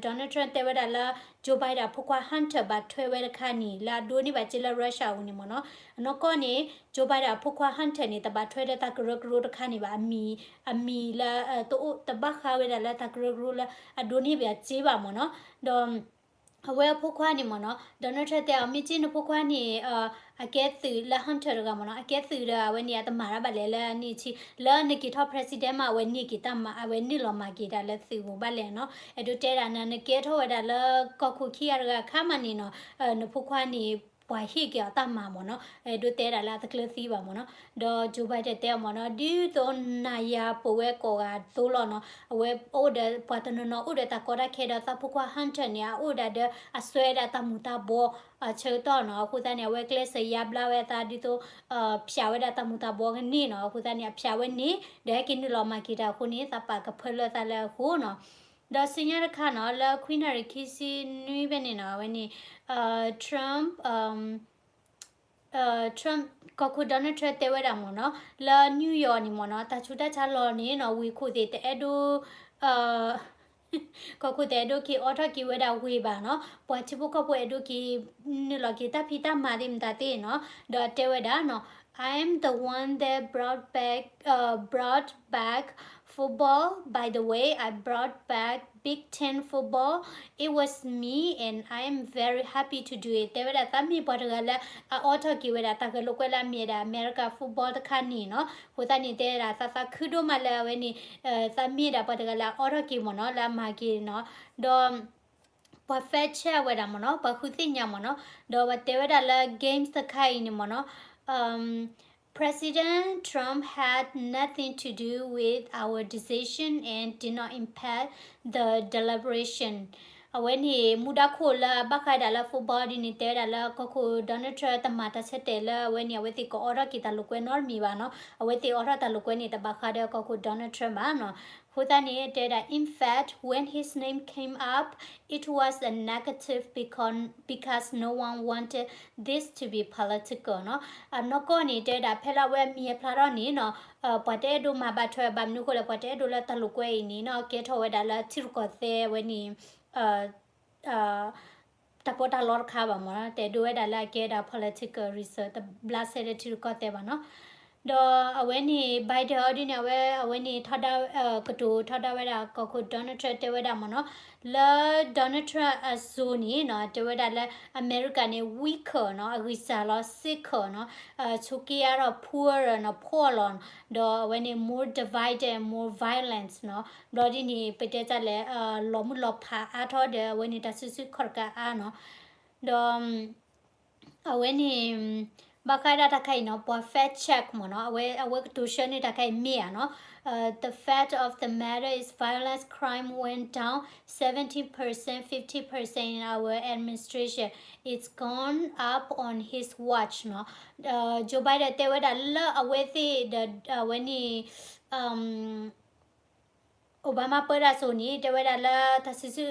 Donald Trump တဲဝဲဒၣ်လၢ Joe Biden အဖိခွါ Hunter ဘၣ်ထွဲဝဲတခါန့ၣ် လၢအဒိးန့ၢ်ဘၣ်စ့လၢ Russia အအိၣ်န့ၣ်မ့ၢ်နီၤ, အနီၢ်ကီၢ်န့ၣ် Joe Biden အဖိခွါ Hunter န့ၣ် တဘၣ်ထွဲလၢတၢ်ကရၢကရိတခါန့ၣ်ဘၣ်, အမံၤ အမံၤလၢ တအိၣ်တဘၣ်ဃးဝဲဒၣ်လၢတၢ်ကရၢကရိလၢအဒိးန့ၢ်ဘၣ်စ့ဘၣ်မ့ၢ်နီၤ, ဒီး အဝဲအဖိခွါန့ၣ်မ့ၢ်နီၤ Donald Trump တဲအီၤ မ့ၢ်က့နဖိခွါန့ၣ် အကဲသုးလၢ Hunter တဂၤမ့ၢ်နီၤ, အကဲသုးဒီးအဝဲန့ၣ် အတမၤတၢ်ဘၣ်လဲၣ်လၢအနံၣ်ထံ လၢနက့ၤထီၣ် president မး အဝဲန့ၢ်က့ၤတၢ်မၤ အဝဲန့ၢ်လီၤမၤက့ၤတၢ်လၢသုးမူဘၣ်လဲၣ်နီၤ, အဲၣ်ဒိးတဲဒၣ်နၤ နကဲထီၣ်ဝဲဒၣ်လၢကီၢ်ခိၣ်ခံဂၤတဂၤအခါမးန့ၣ်နီၤ, နဖိခွါန့ၣ် ပှၤဟ့ၣ်က့ၤအီၤတၢ်မၤမ့ၢ်နီၤ, အဲၣ်ဒိးတဲဒၣ်လၢအတကျၢၤသံဘၣ်မ့ၢ်နီၤ, ဒီး Joe Biden တဲအီၤမ့ၢ်နီၤ ဒ်သိးနၤယၤပဝဲကိးဂၤအသိးလီၤနီၤ, အဝဲအိၣ်ဒီးပှၤတနီၤနီၤအိၣ်ဒီးတၢ်ကီတၢ်ခဲဒီးသးဖိခွါ Hunter န့ၣ် အအိၣ်ဒၣ်ဒီးအစွဲဒၣ်တၢ်မူၤတၢ်ဘှီး အဆၢကတီၢ်နီၤ, အဃိသတးန့ၣ် အဝဲကျဲးစၢးယါဘျါဝဲအသးဒ်သိး ဖျးဝဲဒၣ်တၢ်မူၤတၢ်ဘှီးကန့ၢ်နီၤ, အဃိသတးန့ၣ် အဖျးဝဲန့ၣ် ဒီးဟဲက့ၤနုာ်လီၤမၤက့ၤတၢ်အဃိန့ၣ် သးပာ်ကဖၢလၢသးလၢအဃိနီၤ, ဒီးဆူညါတခါနီၤ လၢခွံနၣ်ရံၣ်ခံဆံနွံဖဲန့ၣ်နီၤ အဝဲန့ၣ် Trump Trump ကီၢ်ခိၣ် Donald Trump တဲဝဲဒၣ်မ့ၢ်နီၤ လၢ New York န့ၣ်မ့ၢ်နီၤ တၢ်ဆူးတၢ်ဆါလီၤန့ၣ်နီၤ ဝ့ၢ်ခိၣ်သ့ၣ်တအဲၣ်ဒိး ကီၢ်ခိၣ်သ့ၣ်အဲၣ်ဒိးက့ၤအိးထီၣ်က့ၤဝဲဒၣ်ဝ့ၢ်ဘၣ်နီၤ ပှၤထံဖိကီၢ်ဖိအဲၣ်ဒိးက့ၤ နုာ်လီၤက့ၤတၢ်ဖံးတၢ်မၤသ့ၣ်မတၤသ့ၣ်နီၤ ဒီးတဲဝဲဒၣ်နီၤ I am the one that brought back, uh, brought back football. By the way, I brought back Big Ten football. It was me, and I am very happy to do it. တဲဝဲဒၣ်သးမ့ၢ်ပှၤတဂၤလၢအအိးထီၣ်က့ၤဝဲဒၣ်တၢ်ဂဲၤလိာ်ကွဲလၢအမ့ၢ်ဝဲဒၣ် America football တခါန့ၣ်နီၤ အဃိသတးန့ၣ် တဲဝဲဒၣ်သးသးခုဒိၣ်မးလၢအဝဲန့ၣ် သးမ့ၢ်ဒၣ်ပှၤတဂၤလၢအအိးထီၣ်က့ၤမ့ၢ်နီၤ လၢအမၤက့ၤနီၤ ဒီး ပှၤ fact check ဝဲဒၣ်မ့ၢ်နီၤ ပှၤဃုသ့ၣ်ညါမ့ၢ်နီၤ ဒီးပှၤတဲဝဲဒၣ်လၢ games တခါအံၤန့ၣ်မ့ၢ်နီၤ President Trump had nothing to do with our decision and did not impact the deliberation. အဝဲန့ၣ် မူဒါခိၣ်လၢအဘၣ်ဃးဒၣ်လၢ football ဒ်န့ၣ် တဲဝဲဒၣ်လၢကီၢ်ခိၣ် Donald Trump တမၤတၢ်ဆၢတဲာ်လၢအဝဲန့ၣ် အဝဲသ့ၣ်ကအိးထီၣ်က့ၤတၢ်လိာ်ကွဲနီတမံၤဘၣ်နီၤ အဝဲသ့ၣ်အိးထီၣ်တၢ်လိာ်ကွဲန့ၣ် တဘၣ်ဃးဒီးကီၢ်ခိၣ် Donald Trump ဘၣ်နီၤ အဃိသတးန့ၣ် တဲဝဲဒၣ် in fact, when his name came up, it was a negative because, because no one wanted this to be political နီၤ အနီၢ်ကီၢ်န့ၣ် တဲဝဲဒၣ်ဖဲလၢအဝဲအမံၤအဖျါထီၣ်န့ၣ်နီၤ ပှၤတအဲၣ်ဒိးမၤဘၣ်ထွဲဘၣ်မနုၤအဃိလဲၣ် ပှၤတအဲၣ်ဒိးလၢတၢ်လိာ်ကွဲအံၤန့ၣ်နီၤ ကဲထီၣ်ဝဲဒၣ်လၢထံရူၢ်ကီၢ်သဲးဝဲန့ၣ် တၢ်ပီးတၢ်လီတခါဘၣ်မ့ၢ်နီၤ တအဲၣ်ဒိးဝဲဒၣ်လၢအကဲဒၣ် political reason တဘျးစဲလၢထံရူၢ်ကီၢ်သဲးဘၣ်နီၤ ဒီးအဝဲန့ၣ် Biden အီၤဒ်န့ၣ် အဝဲ အဝဲန့ၣ်ထီဒါ ကတိၤထီဒါဝဲဒၣ်ကီၢ်ခိၣ် Donald Trump တဲဝဲဒၣ်မ့ၢ်နီၤ လၢ Donald Trump အစိၤန့ၣ်နီၤ တဲဝဲဒၣ်လၢ America န့ၣ် weaker နီၤ အဂံၢ်စၢ်လီၤ sicker နီၤ ဆိးက့အါထီၣ် poorer နီၤ poor လီၤ ဒီးအဝဲန့ၣ် more divided and more violence နီၤ ဘျီဒ်န့ၣ် ပတဲတၢ်လဲၣ် လီၤမုၢ်လီၤဖးအါထီၣ်ဒီး အဝဲန့ၣ်တၢ်စုဆူၣ်ခီၣ်တကးအါနီၤ ဒီး အဝဲန့ၣ် ဘၣ်ဃးဒၣ်တၢ်ခါအံၤနီၤ ပှၤ fact check မ့ၢ်နီၤ အဝဲ အဝဲကတိၤဆၢန့ၢ်တၢ်ခါအံၤမ့ၢ်ဧါနီၤ, the fact of the matter is violence crime went down seventeen percent, fifty percent in our administration. It's gone up on his watch နီၤ. Joe Biden တဲဝဲဒၣ်လၢအဝဲသ့ၣ်ဒီး အဝဲန့ၣ် Obama ပၢတၢ်စိၤန့ၣ် တဲဝဲဒၣ်လၢတၢ်စုဆူ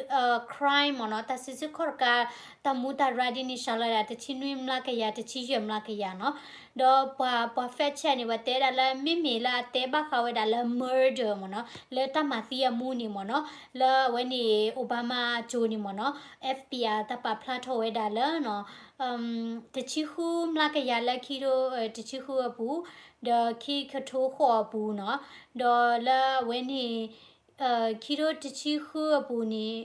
crime မ့ၢ်နီၤ တၢ်စုဆူခီၣ်တကး တၢ်မူတၢ်ရၤဒ်န့ၣ် စှၤလီၤဝဲဒၣ် တဆံနွံမျးကယၤ တဆံယဲၢ်မျးကယၤနီၤ. ဒီးပှၤ ပှၤ fact check န့ၣ် ပှၤတဲဒၣ်လၢ မ့မ့ၢ်လၢအတဲဘၣ်ဃးဝဲဒၣ်လၢ murder မ့ၢ်နီၤ လၢတၢ်မၤသံအမူန့ၣ်မ့ၢ်နီၤ လၢအဝဲန့ၣ် Obama အစိၤန့ၣ်မ့ၢ်နီၤ FBI တၢ်ပာ်ဖျါထီၣ်ဝဲဒၣ်လၢ တဆံဃုမျးကယၤလၢခံထိ တဆံဃုအပူၤ ဒီးခံကထိဃိးအပူၤနီၤ, ဒီးလၢအဝဲန့ၣ် ခံထိတဆံဃုအပူၤန့ၣ်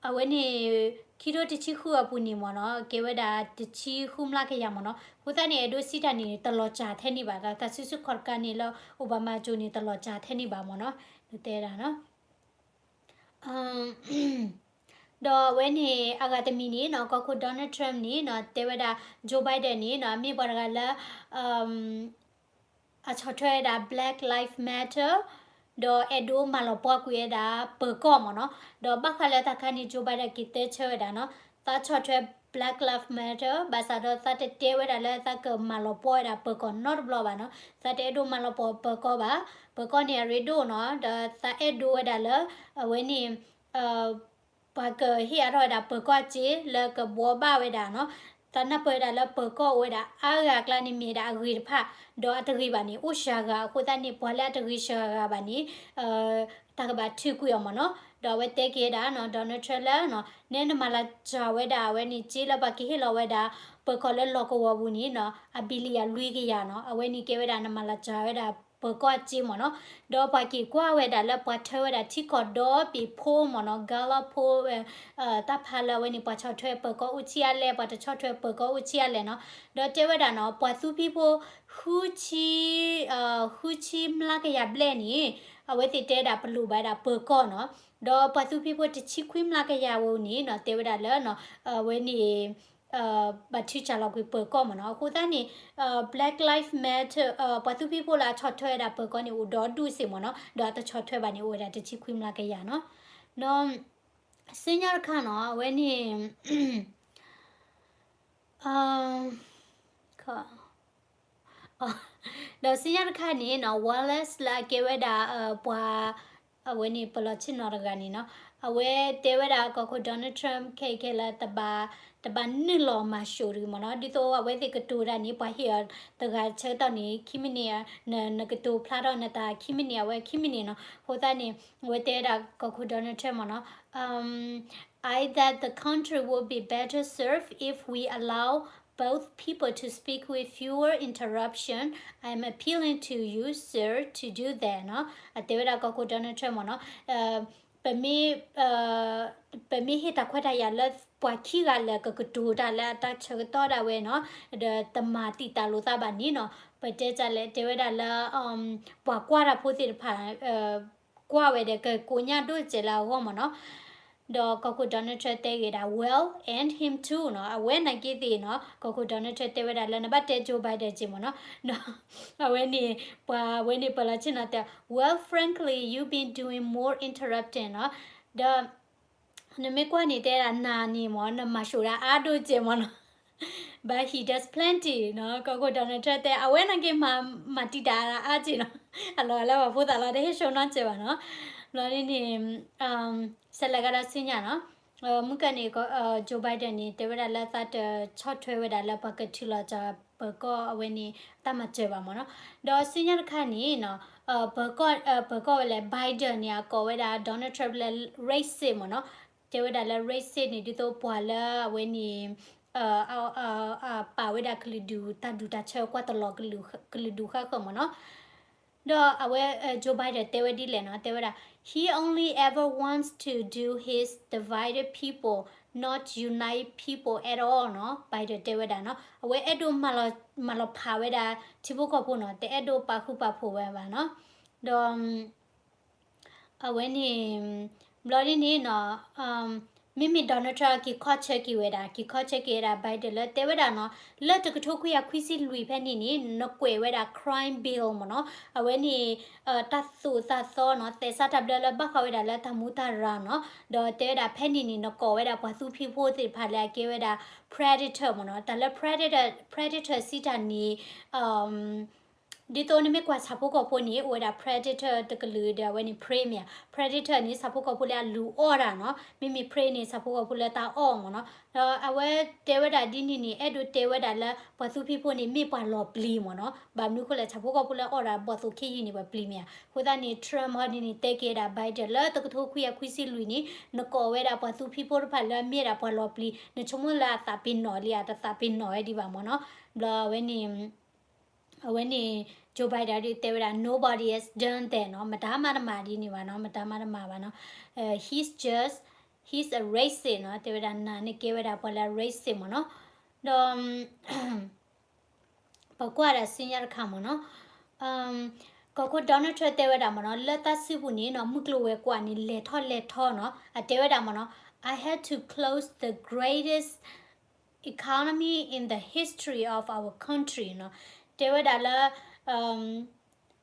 အဝဲန့ၣ် ခံထိတဆံဃုအပူၤန့ၣ်မ့ၢ်နီၤ ကဲဝဲဒၣ်တဆံဃုမျးကယၤမ့ၢ်နီၤ. အဃိသတးန့ၣ် အဲၣ်ဒိးစံးတၢ်န့ၣ် တလီၤစှၤထဲန့ၣ်ဘၣ်, တၢ်စုဆူၣ်ခီၣ်တကးန့ၣ်လၢ Obama အစိၤန့ၣ် တလီၤစှၤထဲန့ၣ်ဘၣ်မ့ၢ်နီၤ, တဲဒၣ်နီၤ. ဒီးအဝဲန့ၣ် အဂၤတမံၤန့ၣ်နီၤ ကီၢ်ခိၣ် Donald Trump န့ၣ်နီၤ တဲဝဲဒၣ် Joe Biden န့ၣ်နီၤ အမ့ၢ်ပှၤတဂၤလၢ အဆီၣ်ထွဲဝဲဒၣ် Black Lives Matter ဒီးအဲၣ်ဒိးမၤလီၤပှီၢ်ကွံာ်ဝဲဒၣ်ပၢၤကီၢ်မ့ၢ်နီၤ. ဒီးဘၣ်ဃးလၢတၢ်ခါန့ၣ် Joe Biden က့ၤတဲဆၢဝဲဒၣ်နီၤ သးဆီၣ်ထွဲ Black Lives Matter ဘၣ်ဆၣ်ဒီးသးတတဲဝဲဒၣ်လၢသးကမၤလီၤပှီၢ်ဝဲဒၣ်ပၢၤကီၢ်နီတဘျီဘၣ်နီၤ. သးတအဲၣ်ဒိးမၤလီၤပှီၢ်ပၢၤကီၢ်ဘၣ်. ပၢၤကီၢ်န့ၣ်အရ့ဒိၣ်နီၤ ဒီးသးအဲၣ်ဒိးဝဲဒၣ်လၢ အဝဲန့ၣ် ပှၤကဟ့ၣ်အါထီၣ်ဝဲဒၣ်ပၢၤကီၢ်စ့လၢကဘှီဘၣ်ဝဲဒၣ်နီၤ. သးနၢ်ပၢၢ်ဝဲဒၣ်လၢပၢၤကီၢ်အိၣ်ဝဲဒၣ်အါဂၤအကျါန့ၣ်မ့ၢ်ဝဲဒၣ်အဂ့ၤတဖၣ်, ဒီးအတဂ့ၤဘၣ်န့ၣ် အိၣ်စှၤဂၤအဃိသတးန့ၣ် ပှၤလၢအတဂ့ၤစှၤဂၤဘၣ်န့ၣ် တၢ်ကဘၣ်ထုးကွံာ်အီၤမ့ၢ်နီၤ. ဒီးအဝဲတဲက့ၤဝဲဒၣ်နီၤ Donald Trump လၢ နဲနမၤလၢစှၤဝဲဒၣ်အဝဲန့ၣ် စ့လၢပှၤကဟ့ၣ်လီၤဝဲဒၣ် ပၢၤကီၢ်လၢလီၢ်ကဝီၤပူၤန့ၣ်နီၤ အဘံလံယၤလွံၢ်ကယၤနီၤ. အဝဲန့ၣ်ကဲဝဲဒၣ်နမၤလၢစှၤဝဲဒၣ်ပၢၤကီၢ်စ့မ့ၢ်နီၤ. ဒီးပှၤက့ၤကွၢ်ဝဲဒၣ်လၢပှၤထၢဝဲဒၣ်ထံကီၢ်ဒီဘ့ၣ်ဖိမ့ၢ်နီၤ Gallup poll တၢ်ဖးလၢအဝဲန့ၣ် ပှၤဆီၣ်ထွဲပၢၤကီၢ်အိၣ်ဆံးအါလဲၣ် ပှၤတဆီၣ်ထွဲပၢၤကီၢ်အိၣ်ဆံးအါလဲၣ်နီၤ. ဒီးတဲဝဲဒၣ်နီၤ ပှၤသူဖံဖိ ဃုဆံ ဃုဆံမျးကယၤဘျဲၣ်န့ၣ် အဝဲသ့ၣ်တဲဒၣ်ပလိၣ်ဘၣ်ဒၣ်ပၢၤကီၢ်နီၤ. ဒီးပှၤသူဖံဖိတဆံခွံမျးကယၤဝဲန့ၣ်နီၤ တဲဝဲဒၣ်လၢ အဝဲန့ၣ် ဘၣ်ထုးစၢ်လီၤကွံာ်ပၢၤကီၢ်မ့ၢ်နီၤ. အဃိသတးန့ၣ် Black Lives Matter ပှၤသူဖံဖိလၢအဆီၣ်ထွဲဝဲဒၣ်ပၢၤကီၢ်န့ၣ် အိၣ်ဒီဒူၣ်စ့ၢ်မ့ၢ်နီၤ, ဒီးအတဆီၣ်ထွဲဘၣ်န့ၣ် အိၣ်ဝဲဒၣ်တဆံခွံမျးကယၤနီၤ. ဒီး စံၣ်ညီၣ်တခါနီၤ အဝဲန့ၣ် ဒီးစံၣ်ညီၣ်တခါန့ၣ်နီၤ Wallace လၢအကဲဝဲဒၣ် ပှၤ အဝဲန့ၣ်ပလီၢ်ဆ့ၣ်နီၤတဂၤန့ၣ်နီၤ, အဝဲတဲဝဲဒၣ်ကီၢ်ခိၣ် Donald Trump ခဲအံၤခဲလၢာ် တဘၣ် တဘၣ်နုာ်လီၤမၤၡိးတဂ့ၤမ့ၢ်နီၤ. ဒ်သိးအဝဲသ့ၣ်ကတိၤတၢ်န့ၣ် ပှၤဟ့ၣ်အီၤတဂၤဆၢကတီၢ်န့ၣ် ခံမံးနံး နကတိၤဖျါထီၣ်နတၢ်ခံမံးနံး အဝဲခံမံးနံးနီၤ. အဃိသတးန့ၣ် အဝဲတဲဝဲဒၣ်ကီၢ်ခိၣ် Donald Trump မ့ၢ်နီၤ I that the country would be better served if we allow both people to speak with fewer interruption. I'm appealing to you, sir, to do that နီၤ. အတဲဝဲဒၣ်ကီၢ်ခိၣ် Donald Trump မ့ၢ်နီၤ ပမ့ၢ် ပမ့ၢ်ဟ့ၣ်တၢ်ခွဲးတၢ်ယာ်လၢပှၤခံဂၤလၢာ် ကကတိၤတၢ်လၢအတၢ်ဆၢကတီၢ်ဒၣ်ဝဲနီၤ ဒီးတမၤတံာ်တာ်လိာ်သးဘၣ်န့ၣ်နီၤ ပတဲတၢ်လဲၣ် တဲဝဲဒၣ်လၢ ပှၤကွၢ်တၢ်ဖိသ့ၣ်တဖၣ် ကွၢ်ဝဲဒီး ကကိးညါဒိၣ်စဲးလၢအဂီၢ်မ့ၢ်နီၤ. ဒီးကီၢ်ခိၣ် Donald Trump တဲဂ့ၤဒၣ် well, and him too နီၤ. အဝဲနာ်က့သ့ၣ်နီၤ ကီၢ်ခိၣ် Donald Trump တဲဝဲဒၣ်လၢနဘၣ်တဲ Joe Biden က့မ့ၢ်နီၤ ဒီးအဝဲန့ၣ် ပှၤဝဲန့ၣ်ပလီၢ်ဆ့ၣ်နီၤတဲ well, frankly, you've been doing more interrupting နီၤ. ဒီး နမ့ၢ်ကွၢ်န့ၣ် တဲဒၣ်နၤန့ၣ်မ့ၢ် နမၤၡိးဒၣ်အါဒိၣ်စဲးမ့ၢ်နီၤ. But he does plenty နီၤ. ကီၢ်ခိၣ် Donald Trump တဲ အဝဲနာ်က့မၤ မၤတံာ်တာ်အါစဲးနီၤ. အလီၢ်လၢပှၤဖိသၣ်လီၤ တဟ့ၣ်ဆိနီတစဲးဘၣ်နီၤ. ဘျီဒ်န့ၣ် ဆဲးလၢကဒီးဆူညါနီၤ. မုၢ်ကၢန့ၣ် Joe Biden န့ၣ် တဲဝဲဒၣ်လၢသးတဆီၣ်ထွဲဝဲဒၣ်လၢပှၤကထုးလီၤစှၤပၢၤကီၢ်အဝဲန့ၣ် တၢ်မၤစၢၤဘၣ်မ့ၢ်နီၤ. ဒီးဆူညါတခါန့ၣ်နီၤ ပၢၤကီၢ် ပၢၤကီၢ်ဝဲလဲၣ် Biden န့ၣ် အကိးဝဲဒၣ် Donald Trump လၢ racist မ့ၢ်နီၤ. တဲဝဲဒၣ်လၢ racist န့ၣ် ဒ်သိးပှၤလၢအဝဲန့ၣ် ပာ်ဝဲဒၣ်ကလုာ်ဒူၣ်တၢ်ဒူၣ်တၢ်ဆၢကွၢ်တလီၤကလုာ်ဒူၣ်ဃၣ်ဃၢၤမ့ၢ်နီၤ. ဒီးအဝဲ Joe Biden တဲဝဲဒ်လဲၣ်နီၤ, တဲဝဲဒၣ် he only ever wants to do his divided people, not unite people at all နီၤ, Biden တဲဝဲဒၣ်နီၤ, အဝဲအဲၣ်ဒိးမၤလီၤဖးဝဲဒၣ်ထံဖိကီၢ်ဖိနီၤ, တအဲၣ်ဒိးပာ်ဃူပာ်ဖိးဝဲဘၣ်နီၤ. ဒီး အဝဲန့ၣ် ဘျီဒ်န့ၣ်နီၤ, မ့မ့ၢ် Donald Trump က့ၤခီဆၢက့ၤဝဲဒၣ် က့ၤခီဆၢက့ၤဝဲဒၣ် Biden လၢတဲဝဲဒၣ်နီၤ, လၢတကထိခွံကယၤခွံဆံလွံၢ်ဖဲန့ၣ်န့ၣ် နကွဲးဝဲဒၣ် crime bill မ့ၢ်နီၤ, အဝဲန့ၣ် တၢ်သိၣ်တၢ်သီနီၤ, သဲးစးတၢ်ဘျၢလၢဘၣ်ဃးဝဲဒၣ်လၢတၢ်မူတၢ်ရၤနီၤ, ဒီးတဲဝဲဒၣ်ဖဲန့ၣ်န့ၣ် နကိးဝဲဒၣ်ပှၤသူဖံးဖိသ့ၣ်တဖၣ်လၢအကဲဝဲဒၣ် predator မ့ၢ်နီၤ, တၢ်လၢ predator predator စံးတၢ်န့ၣ် ဒ်သိးနမ့ၢ်ကွၢ်ဆၣ်ဖိကီၢ်ဖိန့ၣ် အိၣ်ဝဲဒၣ် predator တကလုာ်ဒီးအဝဲန့ၣ် prey မ့ၢ်ဧါ, predator န့ၣ် ဆၣ်ဖိကီၢ်ဖိလၢအလူၤအီၣ်တၢ်နီၤ, မ့မ့ၢ် prey န့ၣ် ဆၣ်ဖိကီၢ်ဖိလၢတၢ်အီၣ်မ့ၢ်နီၤ, ဒီးအဝဲတဲဝဲဒၣ်ဒ်န့ၣ်န့ၣ် အဲၣ်ဒိးတဲဝဲဒၣ်လၢ ပှၤသူဖံးဖိန့ၣ် မ့ၢ်ပှၤလီၤပျံၤမ့ၢ်နီၤ, ဘၣ်မနုၤအဃိလဲၣ် ဆၣ်ဖိကီၢ်ဖိလၢအီၣ်ဒၣ်ဘီၣ်သိၣ်ခ့ယုၢ်န့ၣ် ပှၤပျံၤမ့ၢ်ဧါ, အဃိသတးန့ၣ် Trump ဟီဒ်န့ၣ် တဲက့ၤဝဲဒၣ် Biden လၢတကထိခွံကယၤခွံဆံလွံၢ်န့ၣ် နကိးဝဲဒၣ်ပှၤသူဖံးဖိတဖၣ်လၢအမ့ၢ်ဒၣ်ပှၤလီၤပျံၤ နဆိကမိၣ်လၢအသးပ့ၤနီၣ်လံဧါ, တသးပ့ၤနီၣ်ဝဲဒံးဘၣ်မ့ၢ်နီၤ, ဘျီအဝဲန့ၣ် အဝဲန့ၣ် Joe Biden ဒ်တဲဝဲဒၣ် nobody has done that နီၤ, မတၤမၤတမၤဒ်န့ၣ်ဘၣ်နီၤ, မတၤမၤတမၤဘၣ်နီၤ, he's just, he's a racist နီၤ, တဲဝဲဒၣ်နၤန့ၣ်ကဲဝဲဒၣ်ပှၤလၢ racist မ့ၢ်နီၤ, ဒီး ပကွၢ်ဒၣ်ဆူညါတခါမ့ၢ်နီၤ, ကီၢ်ခိၣ် Donald Trump တဲဝဲဒၣ်မ့ၢ်နီၤ, လၢသးစုပူၤန့ၣ်နီၤ မုၢ်ကျိၤဝဲၤကွာ်န့ၣ် လဲၤထီၣ်လဲၤထီနီၤ, အတဲဝဲဒၣ်မ့ၢ်နီၤ, I had to close the greatest economy in the history of our country နီၤ, တဲဝဲဒၣ်လၢ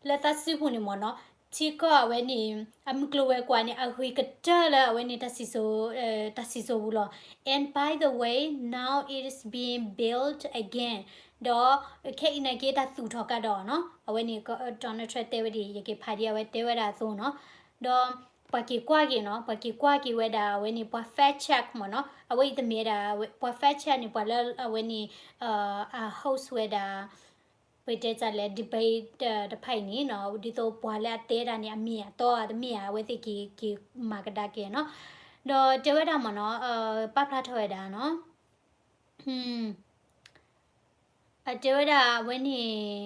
လၢသးစုပူၤန့ၣ်မ့ၢ်နီၤ, ထံကီၢ်အဝဲန့ၣ် အမုၢ်ကျိၤဝဲၤကွာ်န့ၣ် အဂ့ၤကတၢၢ်လၢအဝဲန့ၣ် တၢ်စံၣ်စိၤ တၢ်စံၣ်စိၤပူၤလီၤ. And by the way, now it is being built again. ဒီးခဲအံၤန့ၣ်က့တၢ်သူၣ်ထီၣ်ကဒီးနီၤ, အဝဲန့ၣ် Donald Trump တဲဝဲဒ်အံၤ, ယက့ၤဖးဒ်အဝဲတဲဝဲဒၣ်အသိးနီၤ, ဒီးပှၤက့ၤကွၢ်က့ၤနီၤ, ပှၤက့ၤကွၢ်က့ၤဝဲဒၣ်အဝဲန့ၣ် ပှၤ fact check မ့ၢ်နီၤ, အဝဲအံၤတမ့ၢ်ဝဲဒၣ် ပှၤ fact check န့ၣ် ပှၤလၢအဝဲန့ၣ် အ host ဝဲဒၣ် ပတဲတၢ်လဲၣ် debate တဖၣ်အံၤန့ၣ်နီၤ, ဒ်သိးပှၤလၢအတဲဒၣ်န့ၣ် အမ့ၢ်အတီဧါတမ့ၢ်ဧါ အဝဲသ့ၣ်က့ၤ က့ၤမၤကဒါက့ၤနီၤ, ဒီးတဲဝဲဒၣ်မ့ၢ်နီၤ, ပာ်ဖျါထီၣ်ဝဲဒၣ်နီၤ, အတဲဝဲဒၣ်အဝဲန့ၣ်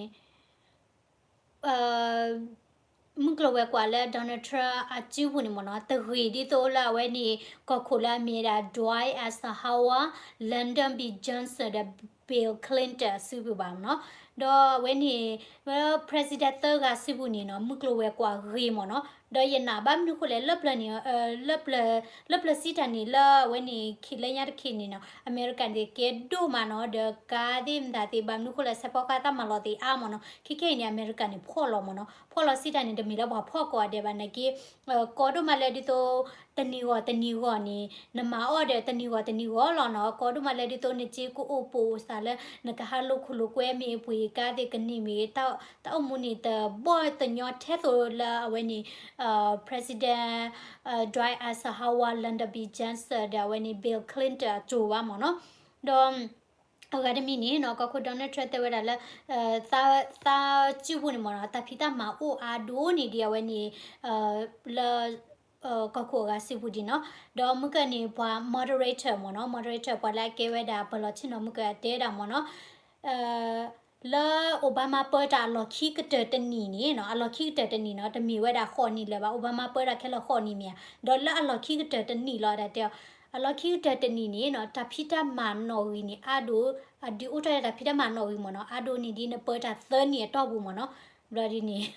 မုၢ်ကျိၤဝဲၤကွာ်လၢ Donald Trump အစုပူၤန့ၣ်မ့ၢ်နီၤ, တဂ့ၤဒ်သိးလၢအဝဲန့ၣ် ကီၢ်ခိၣ်လၢအမ့ၢ်ဝဲဒၣ် Dwight Eisenhower, Lyndon B Johnson ဒီး Bill Clinton အစုပူၤဘၣ်မ့ၢ်နီၤ, ဒီးအဝဲန့ၣ် လၢ president သၢဂၤစုပူၤန့ၣ်နီၤ မုၢ်ကျိၤဝဲၤကွာ်ဂ့ၤမ့ၢ်နီၤ, ဒီးယနာ်ဘၣ်မနုၤအဃိလဲၣ် လၢပျၢၤန့ၣ် လၢပျၢၤ လၢပျၢၤစံးတၢ်န့ၣ် လၢအဝဲန့ၣ် ခံလၢညါတခ့န့ၣ်နီၤ အမဲရကၤန့ၣ်ကဲဒိၣ်မးနီၤ, ဒီးကါသ့ၣ်မတၤသ့ၣ် ဘၣ်မနုၤအဃိလဲၣ် ဆဲးဖီကါတၢ်မၤလီၤသ့ၣ်အါမ့ၢ်နီၤ, ခဲခဲအံၤန့ၣ် အမဲရကၤန့ၣ်ဖှီၣ်လီၤမ့ၢ်နီၤ, ဖှီၣ်လီၤစံးတၢ်န့ၣ် တမ့ၢ်လၢပှၤဖှီၣ်ကိးဂၤဒဲးဘၣ်နာ်က့ ကီဒိၣ်မးလၢဒ်သိး တနံၤဂီၢ်တနံၤဂီၢ်န့ၣ် နမၤအီၣ်ဒီးတနံၤဂီၢ်တနံၤဂီၢ်လီၤနီၤ, ကီဒိၣ်မးလၢဒ်သိးနစ့ကအိၣ်ပိာ်စးလၢ နကဟးလိာ်ခိၣ်လိာ်ကွဲမ့ၢ်ပှ့ၤကါသ့ၣ်ကန့ၢ်မ့ၢ် တၢ်အိၣ်မူန့ၣ်တဘီၣ်တညီထဲသိးလၢအဝဲန့ၣ် president Dwight Eisenhower, Lyndon B Johnson ဒီးအဝဲန့ၣ် Bill Clinton အစိၤဘၣ်မ့ၢ်နီၤ, ဒီး အဂၤတမံၤန့ၣ်နီၤ ကီၢ်ခိၣ် Donald Trump တဲဝဲဒၣ်လၢ သးစုပူၤန့ၣ်မ့ၢ်နီၤ တၢ်ဖံးတၢ်မၤအိၣ်အါဒိၣ်န့ၢ်ဒံးအဝဲန့ၣ် လၢ ကီၢ်ခိၣ်အဂၤစုပူၤဒံးနီၤ, ဒီးမုၢ်ကၢၢ်န့ၣ် ပှၤ moderator မ့ၢ်နီၤ moderator ပှၤလၢအကဲဝဲဒၣ်ပၢၤလီၢ်ဆ့ၣ်နီၤ မုၢ်ကၢၢ်တဲဒၣ်မ့ၢ်နီၤ လၢ Obama ပၢတၢ်အလီၢ်ခံကတၢၢ်တနံၣ်န့ၣ်နီၤ အလီၢ်ခံကတၢၢ်တနံၣ်နီၤ တမ့ၢ်ဝဲဒၣ်ဃိးနံၣ်လၢၤဘၣ် Obama ပၢတၢ်ခဲလၢာ်ဃိးနံၣ်မ့ၢ်ဧါ ဒီးလၢအလီၢ်ခံကတၢၢ်တနံၣ်လီၤ တၢ်တဲအီၤ အလီၢ်ခံကတၢၢ်တနံၣ်န့ၣ်နီၤ တၢ်ဖံးတၢ်မၤနီၣ်ဂံၢ်န့ၣ် အါဒိၣ် အဒုးအိၣ်ထီၣ်တၢ်ဖံးတၢ်မၤနီၣ်ဂံၢ်မ့ၢ်နီၤ အါဒိၣ်န့ၢ်ဒ်နပၢတၢ်သၢနံၣ်အတီၢ်ပူၤမ့ၢ်နီၤ ဘျီဒ်န့ၣ်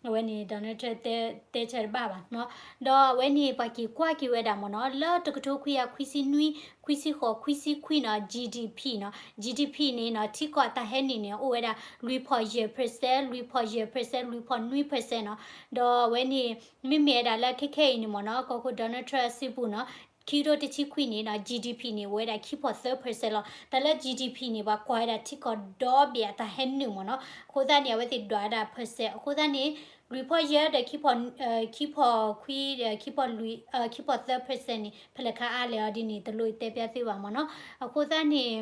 အဝဲန့ၣ် Donald Trump တဲဆၢတဘၣ်ဘၣ်နီၤ ဒီးအဝဲန့ၣ် ပှၤက့ၤကွၢ်က့ၤဝဲဒၣ်မ့ၢ်နီၤ လၢတကထိခွံကယၤခွံဆံနွံ ခွံဆံဃိး ခွံဆံခွံနီၤ GDP နီၤ GDP န့ၣ်နီၤ ထံကီၢ်တၢ်ဟဲနုာ်န့ၣ် အိၣ်ဝဲဒၣ် လွံၢ်ဖီၣ်ယဲၢ် percent လွံၢ်ဖီၣ်ယဲၢ် percent လွံၢ်ဖီၣ်နွံ percent နီၤ ဒီးအဝဲန့ၣ် မ့မ့ၢ်ဝဲဒၣ်လၢခဲခဲအံၤန့ၣ်မ့ၢ်နီၤ ကီၢ်ခိၣ် Donald Trump အစုပူၤနီၤ ခံကထိတဆံခွံန့ၣ်နီၤ GDP န့ၣ် အိၣ်ဝဲဒၣ်ခံဖီၣ်သၢ percent လီၤ. တၢ်လၢ GDP န့ၣ် ပှၤကွၢ်ဝဲဒၣ်ထံကီၢ်ဒီဘ့ၣ်အတၢ်ဟဲနုာ်မ့ၢ်နီၤ. အဃိသတးန့ၣ် အဝဲသ့ၣ်ဒွးဝဲဒၣ် percent အဃိသတးန့ၣ် လွံၢ်ဖီၣ်ယဲၢ်ဒီး ခံဖီၣ်ခွံဒီး ခံဖီၣ်လွံၢ် ခံဖီၣ်သၢ percent န့ၣ် ဖဲလဲၣ်ခါအါလဲၣ်အီၤဒ်န့ၣ် တလိၣ်တဲပျးသုဘၣ်မ့ၢ်နီၤ. အဃိသတးန့ၣ်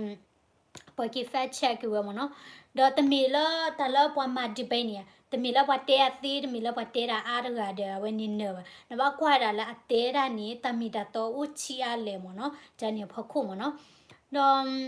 ပှၤက့ၤ fact check က့ၤဝဲမ့ၢ်နီၤ. ဒီးတမ့ၢ်လၢတၢ်လၢပှၤမၤ debate န့ၣ် တမ့ၢ်လၢပှၤတဲအသ့ တမ့ၢ်လၢပှၤတဲဒၣ်အါတဂၤဒီး အဝဲန့ၣ်နၢၤဘၣ်. နဘၣ်ကွၢ်ဒၣ်လၢအတဲဒၣ်န့ၣ် တၢ်မ့ၢ်တၢ်တီအိၣ်ဆံးအါလဲၣ်မ့ၢ်နီၤ. တၢ်န့ၣ်အဖီခိၣ်မ့ၢ်နီၤ. ဒီး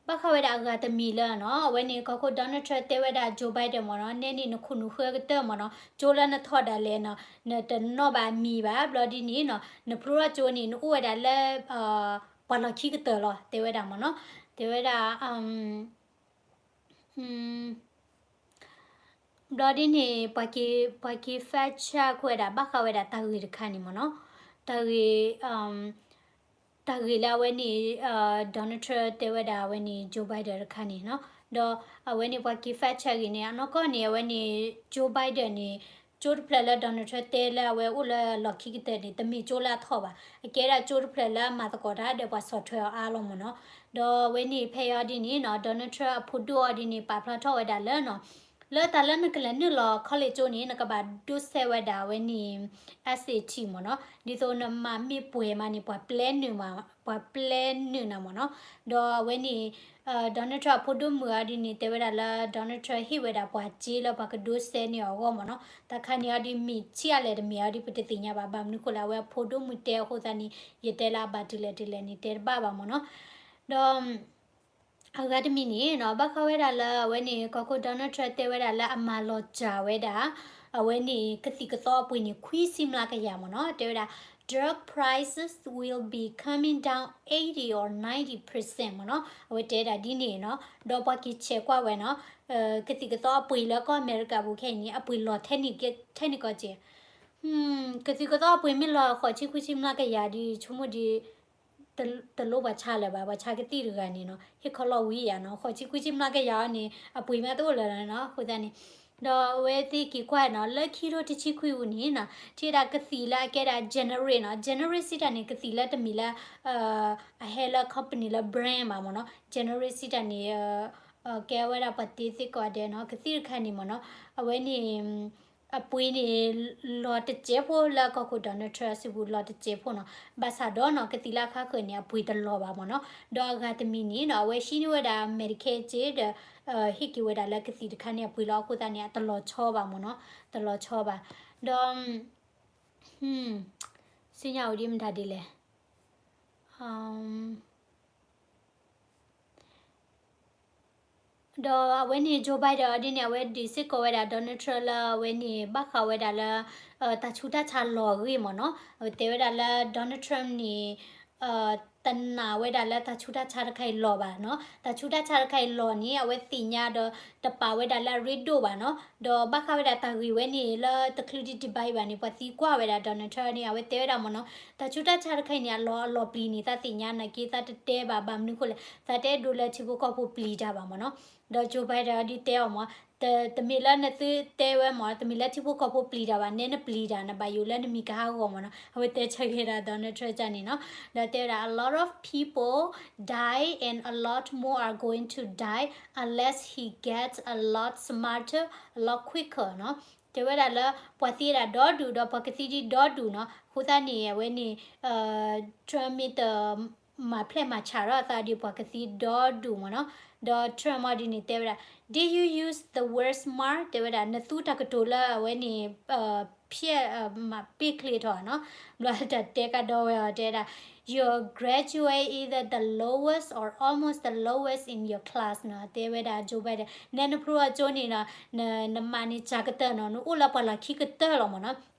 ဘၣ်ဃးဝဲဒၣ်အဂၤတမံၤလၢနီၤ အဝဲန့ၣ် ကီၢ်ခိၣ် Donald Trump တဲဝဲဒၣ် Joe Biden မ့ၢ်နီၤ နဲန့ၣ် နခိၣ်နူာ်ဃၢကတၢၢ်မ့ၢ်နီၤ ကၠိလၢနထီၣ်ဒၣ်လဲာ်နီၤ နတနီၣ်ဘၣ်မံၤဘၣ် ဘျီဒ်န့ၣ်နီၤ နဖျိထီၣ်ကၠိန့ၣ် နအိၣ်ဝဲဒၣ်လၢ ပှၤလီၢ်ခံကတၢၢ်လီၤ တဲဝဲဒၣ်မ့ၢ်နီၤ တဲဝဲဒၣ် ဘျီဒ်န့ၣ် ပှၤက့ၤ ပှၤက့ၤ fact check ဝဲဒၣ် ဘၣ်ဃးဝဲဒၣ်တၢ်ဂ့ၢ်တခါန့ၣ်မ့ၢ်နီၤ. တၢ်ဂ့ၢ် တၢ်ဂ့ၢ်လၢအဝဲန့ၣ် Donald Trump တဲဝဲဒၣ်အဝဲန့ၣ် Joe Biden တခါန့ၣ်နီၤ, ဒီးအဝဲန့ၣ်ပှၤက့ၤ fact check ဂ့ၤန့ၣ် အနီၢ်ကီၢ်န့ၣ် အဝဲန့ၣ် Joe Biden န့ၣ် ကၠိတဖျၢၣ်လၢ Donald Trump တဲလၢအဝဲအိၣ်လၢလီၢ်ခံကတၢၢ်န့ၣ် တမ့ၢ်ကၠိလၢအထီၣ်ဘၣ်, အကဲဒၣ်ကၠိတဖျၢၣ်လၢအမၤသကိးတၢ်ဒီးပှၤဆီၣ်ထွဲအီၤအါလီၤမ့ၢ်နီၤ, ဒီးအဝဲန့ၣ်ဖဲအံၤဒ်န့ၣ်နီၤ Donald Trump အဖိဒိၣ်အီၤဒ်န့ၣ် ပာ်ဖျါထီၣ်ဝဲဒၣ်လၢနီၤ လၢတၢ်လၢနကလဲၤနုာ်လီၤ college ကၠိန့ၣ် နကဘၣ်ဒိစဲဝဲဒၣ်အဝဲန့ၣ် SAT မ့ၢ်နီၤ, ဒ်သိးနမၤမ့ၢ်ပှဲၤမးန့ၣ် ပှၤပျဲနုာ်မး ပှၤပျဲနုာ်နၤမ့ၢ်နီၤ, ဒီးအဝဲန့ၣ် Donald Trump အဖိဒိၣ်မုၣ်အီၤဒ်န့ၣ် တဲဝဲဒၣ်လၢ Donald Trump ဟ့ၣ်ဝဲဒၣ်ပှၤစ့လၢပှၤကဒိစဲန့ၢ်အီၤအဂီၢ်မ့ၢ်နီၤ, တၢ်ခါန့ၣ်အီၤဒ်မ့ၢ်ဆံးအါလဲၣ်တမ့ၢ်အီၤဒ်ပတသ့ၣ်ညါဘၣ်, ဘၣ်မနုၤဃိလဲၣ် အဝဲအဖိဒိၣ်မုၣ်တဲအဃိသတးန့ၣ် ယတဲလၢအဘၣ်တုၤလဲၣ်တုၤလဲၣ်န့ၣ် တဲတဘၣ်ဘၣ်မ့ၢ်နီၤ, ဒီး အဂၤတမံၤန့ၣ်နီၤ ဘၣ်ဃးဝဲဒၣ်လၢအဝဲန့ၣ် ကီၢ်ခိၣ် Donald Trump တဲဝဲဒၣ်လၢအမၤလီၤစၢ်ဝဲဒၣ် အဝဲန့ၣ်ကသံၣ်ကသီအပှ့ၤန့ၣ် ခွံဆံမျးကယၤမ့ၢ်နီၤ, တဲဝဲဒၣ် drug prices will be coming down eighty or ninety percent မ့ၢ်နီၤ, အဝဲတဲဒၣ်ဒ်န့ၣ်နီၤ, ဒီးပှၤက့ၤဆဲးကွၢ်ဝဲနီၤ ကသံၣ်ကသီအပှ့ၤလၢကီၢ်အမဲရကၤပူၤခဲအံၤန့ၣ် အပှ့ၤလီၤထဲန့ၣ်ကီးက့ၤ ကသံၣ်ကသီအပှ့ၤမ့ၢ်လီၤဃိးဆံခွံဆံမျးကယၤဒ်ဆိကမိၣ်ဒ် တလိၣ်ပှၤဆါလၢၤဘၣ်, ပှၤဆါကသံၣ်တဂၤန့ၣ်နီၤ ဟ့ၣ်ခီလီၤဝံၤယၤနီၤ, ဃိးဆံခွံဆံမျးကယၤအီၤန့ၣ် အပှ့ၤမးတအိၣ်လၢၤနီၤ, အဃိသတးန့ၣ် ဒီးအဝဲသ့ၣ်က့ၤကွၢ်နီၤ လၢခံထိတဆံခွံပူၤန့ၣ်နီၤ ထံၣ်ဝဲဒၣ်ကသံၣ်လၢအကဲဒၣ် generic နီၤ, generic စံးတၢ်န့ၣ် ကသံၣ်လၢတမ့ၢ်လၢ အဟဲလၢ company လၢ brand ဘၣ်မ့ၢ်နီၤ, generic စံးတၢ်န့ၣ် ကဲဝဲဒၣ်ပှၤတ့သ့ကိးဂၤဒဲးနီၤ, ကသံၣ်တခါန့ၣ်မ့ၢ်နီၤ အဝဲန့ၣ် အပှ့ၤန့ၣ် လီၤတစဲးဖိလၢကီၢ်ခိၣ် Donald Trump စုပူၤ လီၤတစဲးဖိနီၤ, ဘၣ်ဆၣ်ဒီးနီၤ ကသံၣ်လၢအခါဃၢၤန့ၣ် အပှ့ၤတလီၤဘၣ်မ့ၢ်နီၤ, ဒီးအဂၤတမံၤန့ၣ်နီၤ အဝဲဟံးန့ၢ်ဝဲဒၣ် Medicaid ဒီး ဟ့ၣ်က့ၤဝဲဒၣ်လၢကသံၣ်တခါန့ၣ် အပှ့ၤလီၤအဃိသတးန့ၣ် အတလီၤဆီဘၣ်မ့ၢ်နီၤ, တလီၤဆီဘၣ်, ဒီး စံၣ်ညီၣ်အိၣ်ဒ်မတၤဒ်လဲၣ် ဒီးအဝဲန့ၣ် Joe Biden အီၤဒ်န့ၣ် အဝဲဒုးစ့ၢ်ကီးဝဲဒၣ် Donald Trump လၢအဝဲန့ၣ် ဘၣ်ဃးဝဲဒၣ်လၢ တၢ်ဆူးတၢ်ဆါလီၤအဂ့ၢ်မ့ၢ်နီၤ, အဝဲတဲဝဲဒၣ်လၢ Donald Trump န့ၣ် တနာ်ဝဲဒၣ်လၢတၢ်ဆူးတၢ်ဆါတခါအံၤလီၤဘၣ်နီၤ, တၢ်ဆူးတၢ်ဆါတခါအံၤလီၤန့ၣ် အဝဲသ့ၣ်ညါဒီး တပာ်ဝဲဒၣ်လၢအရ့ဒိၣ်ဘၣ်နီၤ, ဒီးဘၣ်ဃးဝဲဒၣ်တၢ်ဂ့ၢ်ဝဲန့ၣ် လၢတချုးဒံး debate ဘၣ်န့ၣ် ပှၤသံကွၢ်ဝဲဒၣ် Donald Trump န့ၣ် အဝဲတဲဝဲဒၣ်မ့ၢ်နီၤ, တၢ်ဆူးတၢ်ဆါတခါအံၤန့ၣ် အလီၤ အလီၤပျံၤန့ၣ် သးသ့ၣ်ညါနာ်က့ သးတတဲဘၣ် ဘၣ်မနုၤဃိလဲၣ် သးတအဲၣ်ဒိးလၢထံဖိကီၢ်ဖိပျံၤတၢ်ဘၣ်မ့ၢ်နီၤ, ဒီး Joe Biden အီၤဒ်တဲအီၤမ့ၢ် တမ့ၢ်လၢနသုတဲဝဲမ့ၢ် တမ့ၢ်လၢထံဖိကီၢ်ဖိပျံၤတၢ်ဘၣ်, နဲနပျံၤတၢ် နဘၣ်ယိၣ်လၢနမံၤကဟးဂီၤမ့ၢ်နီၤ, အဝဲတဲဆၢက့ၤဒၣ် Donald Trump န့ၣ်နီၤ, ဒီးတဲဝဲဒၣ် a lot of people die and a lot more are going to die unless he gets a lot smarter a lot quicker နီၤ, တဲဝဲဒၣ်လၢ ပှၤသံဝဲဒၣ်ဒီဒူၣ်ဒီးပှၤကသံဒံးဒီဒူၣ်နီၤ, အဃိသတးန့ၣ် အဝဲန့ၣ် Trump မ့ၢ်တ မၤဖျဲးမၤဆှးထီၣ်အသးဒီးပှၤကသံဒီဒူၣ်မ့ၢ်နီၤ, ဒီး Trump အီၤဒ်န့ၣ်တဲဝဲဒၣ် Did you use the word smart တဲဝဲဒၣ် နသူတၢ်ကတိၤလၢအဝဲန့ၣ် ဖျဲး မၤပ့ၢ်ချ့ထီၣ်နီၤ, ဘျီတၢ်တဲကဒီးဝဲအီၤတဲဝဲဒၣ် your graduate either the lowest or almost the lowest in your class နီၤ, တဲဝဲဒၣ် Joe Biden နဲနဖျိအကၠိန့ၣ်နီၤ, နမၤန့ၣ်စှၤကတၢၢ်နီၤ, နအိၣ်လၢပှၤလီၢ်ခံကတၢၢ်လီၤမ့ၢ်နီၤ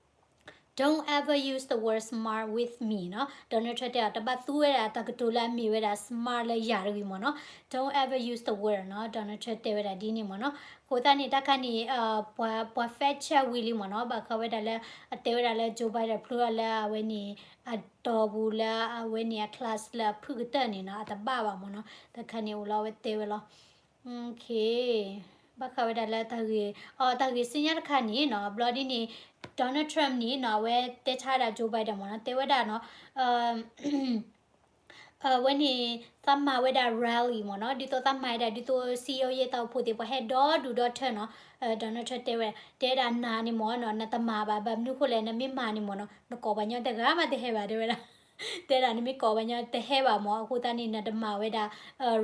Don't ever use the word smart with me နီၤ, Donald Trump တဲအီၤ တဘၣ်သူဝဲဒၣ်တၢ်ကတိၤလၢအမ့ၢ်ဝဲဒၣ် smart လၢယၤတဂ့ၤမ့ၢ်နီၤ, Don't ever use the word နီၤ, Donald Trump တဲဝဲဒၣ်ဒ်န့ၣ်မ့ၢ်နီၤ, အဃိသတးန့ၣ် တၢ်ခါန့ၣ် ပှၤ ပှၤ fact check ဝံၤလံမ့ၢ်နီၤ, ဘၣ်ဃးဝဲဒၣ်လၢ အတဲဝဲဒၣ်လၢ Joe Biden ဖျိအီၤလၢအဝဲန့ၣ် အတီၢ်ပူၤလၢအဝဲန့ၣ်အ class လၢအဖုၣ်ကတၢၢ်န့ၣ်နီၤ, အတဘၣ်ဘၣ်မ့ၢ်နီၤ, တၢ်ခါန့ၣ်အိၣ်လီၤအဝဲတဲဝဲလီၤ ဘၣ်ဃးဝဲဒၣ်လၢတၢ်ဂ့ၢ် အတၢ်ဂ့ၢ်ဆူညါတခါန့ၣ်နီၤ, ဘျီဒ်န့ၣ် Donald Trump န့ၣ်နီၤ, အဝဲတဲဆါဝဲဒၣ် Joe Biden မ့ၢ်နီၤ, တဲဝဲဒၣ်နီၤ, အဝဲန့ၣ် သးမၤဝဲဒၣ် rally မ့ၢ်နီၤ, ဒ်သိးသးမၤဝဲဒၣ် ဒ်သိး စည်းရုံးရေး တၢ်အိၣ်ဖှိၣ်သ့ၣ် ပှၤဟဲဒီဒူၣ်ဒီထၢနီၤ, Donald Trump တဲဝဲဒၣ်, တဲဝဲဒၣ်နၤန့ၣ်မ့ၢ်နီၤ, နတမၤဘၣ်, ဘၣ်မနုၤဃိလဲၣ်, နမ့ၢ်မၤန့ၣ်မ့ၢ်နီၤ, နကိးပှၤညီတဂၤမးတဟဲဘၣ် တဲဝဲဒၣ် တဲဒၣ်နမ့ၢ်ကိးပှၤညီတဟဲဘၣ်မ့ၢ်, အဃိသတးန့ၣ် နတမၤဝဲဒၣ်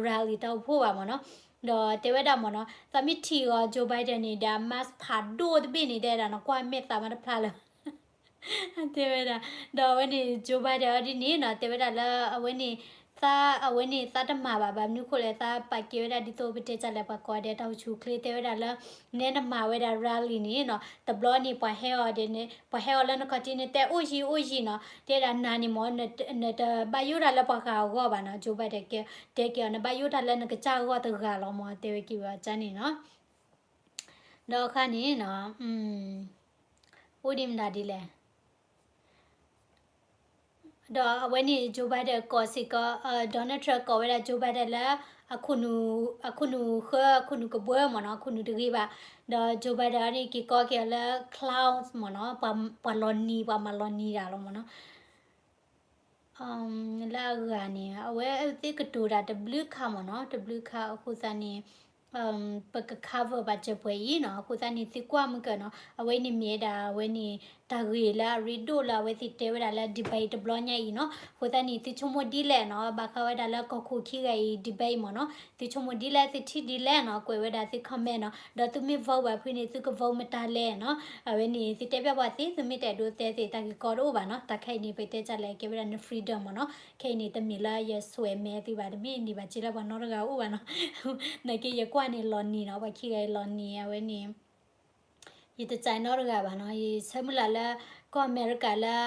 rally တၢ်အိၣ်ဖှိၣ်ဘၣ်မ့ၢ်နီၤ, ဒီးတဲဝဲဒၣ်မ့ၢ်နီၤ, သးမ့ၢ်ထံၣ်အီၤ Joe Biden န့ၣ်ဒီး mask ဖးဒိၣ်တဘ့ၣ်န့ၣ် တဲဒၣ်နကွၢ်မဲာ်သးမးတဖျါလၢၤ တဲဝဲဒၣ်, ဒီးအဝဲန့ၣ် Joe Biden အီၤဒ်န့ၣ်နီၤ, တဲဝဲဒၣ်လၢအဝဲန့ၣ် သး အဝဲန့ၣ်သးတမၤဘၣ်, ဘၣ်မနုၤဃိလဲၣ်, သးပာ်ကဲဝဲဒၣ်ဒ်သိးပတဲတၢ်လဲၣ်, ပှၤကိးဂၤဒဲးတၢ်အိၣ်ဆူၣ်အိၣ်ချ့, တဲဝဲဒၣ်လၢ နဲနမၤဝဲဒၣ် rally န့ၣ်နီၤ, တဘျီန့ၣ် ပှၤဟဲအီၤဒ်န့ၣ်, ပှၤဟဲအီၤလၢနခီၣ်ထံးန့ၣ် တဲအိၣ်ယံၤအိၣ်ယံၤနီၤ, တဲဒၣ်နၤန့ၣ်မ့ၢ် နတဘၣ်ယိၣ်တၢ်လၢပှၤဂၤအဂီၢ်ဘၣ်နီၤ, Joe Biden တဲက့ၤအီၤ, နဘၣ်ယိၣ်တၢ်လၢနကစၢ်အဂီၢ်တဂၤလီၤမ့ၢ်, တဲဝဲက့ၤဝဲအီၤန့ၣ်နီၤ, ဒီးအခါန့ၣ်နီၤ, အိၣ်ဒံးမတၤဒ်လဲၣ် ဒီးအဝဲန့ၣ် Joe Biden ကိးစ့ၢ်ကီး Donald Trump ကိးဝဲဒၣ် Joe Biden လၢ အခိၣ်နူာ်ဃၢ အခိၣ်နူာ်ကဘှၢမ့ၢ်နီၤ, အခိၣ်နူာ်တဂ့ၤဘၣ်. ဒီး Joe Biden န့ၣ်က့ၤကိးက့ၤအီၤလၢ clown မ့ၢ်နီၤ, ပှၤလီၤနံၤ ပှၤမၤလီၤနံၤတၢ်လီၤမ့ၢ်နီၤ. လၢအဂၤန့ၣ် အဝဲသ့ၣ်ကတိၤတၢ်တဘျုးခါမ့ၢ်နီၤ, တဘျုးခါအဃိသတးန့ၣ် ပက cover ဘၣ်စၢၤပှဲၤအံၤနီၤ. အဃိသတးန့ၣ် သုကွၢ်မုၢ်ကၢနီၤ, အဝဲန့ၣ်မ့ၢ်ဝဲဒၣ် အဝဲန့ၣ် တၢ်ဂ့ၢ်လၢအရ့ဒိၣ်လၢအဝဲသ့ၣ်တဲဝဲဒၣ်လၢ debate တဘျီညါအံၤနီၤ. အဃိသတးန့ၣ် သုဆိကမိၣ်ဒ်လဲၣ်နီၤ, ဘၣ်ဃးဝဲဒၣ်လၢကီၢ်ခိၣ်ခံဂၤအံၤ debate မ့ၢ်နီၤ, သုဆိကမိၣ်ဒ်လဲၣ် သုထံၣ်ဒ်လဲၣ်နီၤ, ကွဲးဝဲဒၣ်သု comment နီၤ. ဒီးသုမ့ၢ် vote ဘၣ်ဖုန့ၣ် သုက vote မတၤလဲၣ်နီၤ. အဝဲန့ၣ် သုတဲဘၣ်ပှၤသ့, သုမ့ၢ်တအဲၣ်ဒိးတဲသ့ၣ် တၢ်ဂ့ၢ်ကီတအိၣ်ဘၣ်နီၤ. တၢ်ခဲအံၤန့ၣ် ပတဲတၢ်လဲၣ် ကဲဝဲဒၣ်န freedom မ့ၢ်နီၤ. ခဲအံၤန့ၣ် တမ့ၢ်လၢယ swear မဲသုဘၣ်, တမ့ၢ်န့ၢ်ဘၣ်စ့လၢ ပှၤနီတဂၤအိၣ်ဘၣ်နီၤ. နာ်က့ ယကွၢ်န့ၣ်လီၤနံၤနီၤ, ပှၤခံဂၤအံၤလီၤနံၤ အဝဲန့ၣ် ယတစဲးနီတဂၤဘၣ်နီၤ. ယဆၢမုၢ်လၢ်လၢ ကီၢ်အမဲရကၤလၢ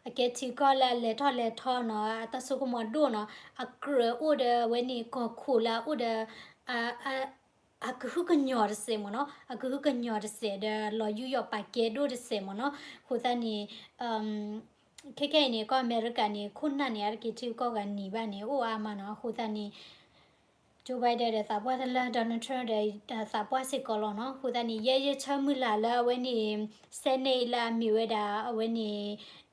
အကဲထံကီၢ်လၢအလဲၤထီၣ်လဲၤထီနီၤ, အတၢ်စိကမီၤဒိၣ်နီၤ, အကြၢးအိၣ်ဒီးအဝဲန့ၣ် ကီၢ်ခိၣ်လၢအအိၣ်ဒီး အကဟုကညီၤတစဲးမ့ၢ်နီၤ, အကဟုကညီၤတစဲးဒီး လီၤယူးယီၣ်ပာ်ကဲဒိၣ်တစဲးမ့ၢ်နီၤ. အဃိသတးန့ၣ် ခဲခဲအံၤန့ၣ် ကီၢ်အမဲရကၤန့ၣ် ခိၣ်နၢ်န့ၣ် အါတက့ၢ်ထံဂုၤကီၢ်ဂၤနံၤဘၣ်န့ၣ် အိၣ်အါမးနီၤ. အဃိသတးန့ၣ် Joe Biden ဒီးသးပှၢ်တလၢ Donald Trump ဒီးသးပှၢ်စ့ၢ်ကီးလီၤနီၤ. အဃိသတးန့ၣ် ယဲယဆၢမုၢ်လၢ်လၢအဝဲန့ၣ် Senate လၢအမ့ၢ်ဝဲဒၣ် အဝဲန့ၣ်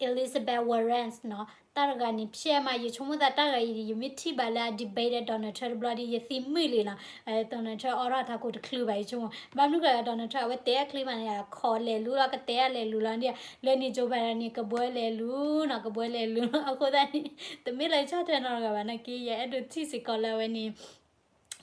Elizabeth Warren နီၤ, တၢ်တဂၤန့ၣ် ဖျဲးမး ယဆိကမိၣ်သးတၢ်ဂၤအံၤ ယမ့ၢ်ထံၣ်ဘၣ်လၢအ debate ဒီး Donald Trump တဘျီဒီး ယသံမုာ်လံနီၤ. Donald Trump အိးထီၣ်တၢ်ကိၢ်တချုးဘၣ် ယဆိကမိၣ်, ဘၣ်မနုၤဃိ Donald Trump အဝဲတဲအချ့မးန့ၣ် အခီၣ်လဲၤလူၤလီၤ ကတဲအလဲၤလူၤလီၤဒ်, လၢန့ၣ် Joe Biden န့ၣ် ကဘှၢလဲၤလူၤနီၤ, ကဘှၢလဲၤလူၤနီၤ. အဃိသတးန့ၣ် တမ့ၢ်လၢယဆီၣ်ထွဲနီတဂၤဘၣ်နာ်က့ ယအဲၣ်ဒိးထံၣ်စ့ၢ်ကီးလၢအဝဲန့ၣ်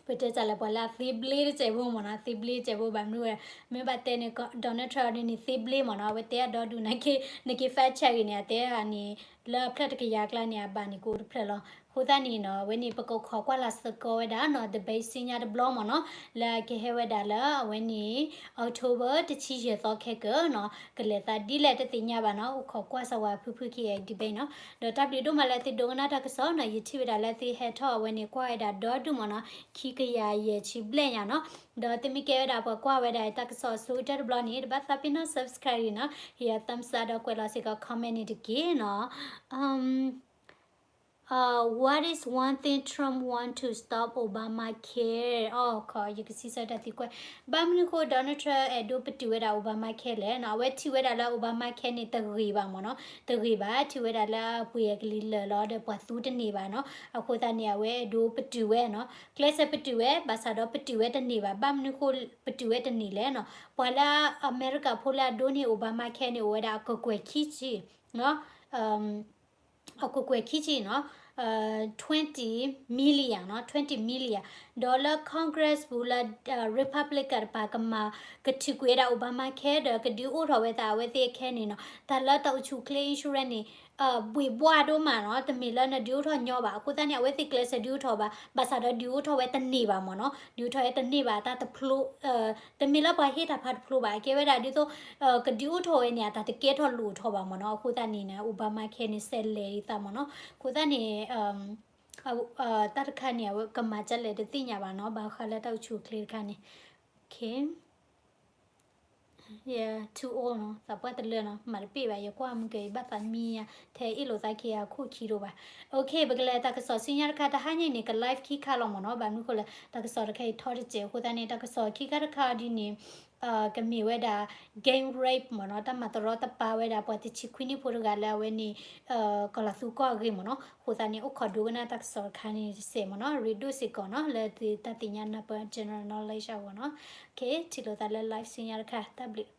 ပတဲတၢ်လဲၣ် ပှၤလၢအသ့ဘျ့တစဲးဖိမ့ၢ်နီၤ, သ့ဘျ့တစဲးဖိ ဘၣ်မနုၤဝဲ မ့ၢ်ဘၣ်တဲန့ၣ် Donald Trump န့ၣ် သ့ဘျ့မ့ၢ်နီၤ, အဝဲတဲအဒီဒူၣ်နာ်က့ နက့ fact check အံၤန့ၣ် အတဲအန့ၣ် လၢအဖျၢၣ်တကယၤအကျါန့ၣ် အဘၣ်န့ၣ်ကအိၣ်တဖျၢၣ်လီၤ. အဃိသတးန့ၣ်နီၤ အဝဲန့ၣ် ပကခိးကွၢ်လၢ်သကိးဝဲဒၣ်နီၤ debate ဆူညါတဘျီမ့ၢ်နီၤ, လၢအကဟဲဝဲဒၣ်လၢအဝဲန့ၣ် October တဆံယဲၢ်သီခဲကၢနီၤ, ကလဲၤသးဒ်လဲၣ်တသ့ၣ်ညါဘၣ်နီၤ, အိၣ်ခိးကွၢ်စၢၤဝဲဖုဖုခံဂၤအံၤ debate နီၤ. ဒီးတၢ်ဘျုးဒိၣ်မးလၢသုဒိကနၣ်တၢ်ကစီၣ်နီၤ, ယထံၣ်ဝဲဒၣ်လၢသုဟဲထီၣ်အဝဲန့ၣ် ကွၢ်ဝဲဒၣ်ဒီဒူၣ်မ့ၢ်နီၤ, ခံကယၤယဲၢ်ဆံဘျဲၣ်ညါနီၤ. ဒီးသုမ့ၢ်ကဲဝဲဒၣ်ပှၤကွၢ်ဝဲဒၣ်တၢ်ကစီၣ်အဆိကတၢၢ်တဘျီန့ၣ် တဘၣ်သးပ့ၤနီၣ် subscribe နီၤ, ဟ့ၣ်ယၤ thumbs up ဒီးကွဲးလီၤစ့ၢ်ကီး comment န့ၣ်တက့ၢ်နီၤ. What is one thing Trump want to stop Obamacare? အိၣ်ခိး ယကစံးဆၢတၢ်သံကွၢ်, ဘၣ်မနုၤဃိ Donald Trump အဲၣ်ဒိးပတုာ်ဝဲဒၣ် Obamacare လဲၣ်နီၤ, အဝဲထံၣ်ဝဲဒၣ်လၢ Obamacare န့ၣ် တဂ့ၤဘၣ်မ့ၢ်နီၤ, တဂ့ၤဘၣ်, ထံၣ်ဝဲဒၣ်လၢအပှ့ၤအကလံၤလၢာ်လီၤဒီးပှၤသူတန့ၢ်ဘၣ်နီၤ, အဃိသတးန့ၣ် အဝဲအဲၣ်ဒိးပတုာ်ဝဲနီၤ, ကျဲးစၢးပတုာ်ဝဲ ဘၣ်ဆၣ်ဒီးပတုာ်ဝဲတန့ၢ်ဘၣ်, ဘၣ်မနုၤဃိပတုာ်ဝဲတန့ၢ်လဲၣ်နီၤ, ပှၤလၢအမဲရကၤဖိလၢအဒိးန့ၢ် Obamacare န့ၣ် အိၣ်ဝဲဒၣ်အကကွဲၢ်ခံဆံ အကကွဲၢ်ခံဆံနီၤ, twenty million နီၤ, twenty million, ဒီးလၢ Congress ပူၤလၢ Republican တပၤကမၤ ကထုးကွံာ်ဝဲဒၣ် Obamacare ဒီးကဒုးအိၣ်ထီၣ်ဝဲသးအဝဲသ့ၣ်အခဲန့ၣ်နီၤ, တၢ်လၢတၢ်အိၣ်ဆူၣ်အိၣ်ချ့ insurance န့ၣ် ဘှ့ၣ်ဘှါဒိၣ်မးနီၤ, တမ့ၢ်လၢနဒုးအိၣ်ထီၣ်ညီဘၣ်, အဃိသတးန့ၣ် အဝဲသ့ၣ်ကျဲးစၢးဒုးအိၣ်ထီၣ်ဘၣ်, ဘၣ်ဆၣ်ဒီးဒုးအိၣ်ထီၣ်ဝဲတန့ၢ်ဘၣ်မ့ၢ်နီၤ, ဒုးအိၣ်ထီၣ်ဝဲတန့ၢ်ဘၣ် တၢ်တဖျိ တမ့ၢ်လၢပှၤဟ့ၣ်တၢ်ဖးတဖျိဘၣ်, အကဲဝဲဒၣ်ဒ်သိး ကဒုးအိၣ်ထီၣ်ဝဲန့ၣ် အတၢ်တကဲထီၣ်လိၣ်ထီၣ်ဘၣ်မ့ၢ်နီၤ, အဃိသတးန့ၣ် Obamacare န့ၣ် စဲးလဲၤဒ်သးမ့ၢ်နီၤ, အဃိသတးန့ၣ် တၢ်တခါန့ၣ် အဝဲကမၤဒ်လဲၣ်တသ့ၣ်ညါဘၣ်နီၤ, ဘၣ်ဃးလၢတၢ်အိၣ်ဆူၣ်အိၣ်ချ့တခါန့ၣ်, ယ too old နီၤ, သးပှၢ်တလၢနီၤ, မၤတပ့ၢ်ဘၣ်, ယကွၢ်မုၢ်ကၢၤ ယဘၣ်သးမံယါ, ထဲအ့ၣ်လိာ်သးခံဂၤခိၣ်ခံတအိၣ်ဘၣ်. အိၣ်ခ့ ပကလဲၤတၢ်ကစီၣ်ဆူညါတခါ, တဟါညါအံၤန့ၣ် က live ခံခါလီၤမ့ၢ်နီၤ, ဘၣ်မနုၤဃိလဲၣ်, တၢ်ကစီၣ်တခါအံၤထီတစဲးအဃိသတးန့ၣ် တၢ်ကစီၣ်ခံခါတခါဒ်န့ၣ် ကမ့ၢ်ဝဲဒၣ် gang rape မ့ၢ်နီၤ, တၢ်မၤတရီတပါဝဲဒၣ်ပှၤတဆံခွံနံၣ်ဖိတဂၤလၢအဝဲန့ၣ် ကီၢ်လၤသူကီၢ်အဂ့ၢ်မ့ၢ်နီၤ, အဃိသတးန့ၣ် အိၣ်ခိးဒိကနၣ်တၢ်ကစီၣ်တခါန့ၣ်တစဲးမ့ၢ်နီၤ, ရ့ဒိၣ်စ့ၢ်ကီးနီၤ, လၢသုတၢ်သ့ၣ်ညါနၢ်ပၢၢ် general knowledge အဂီၢ်နီၤ. အိၣ်ခ့ ထံၣ်လိာ်သးလၢ live ဆူညါတခါ, တၢ်ဘျုး, bye bye.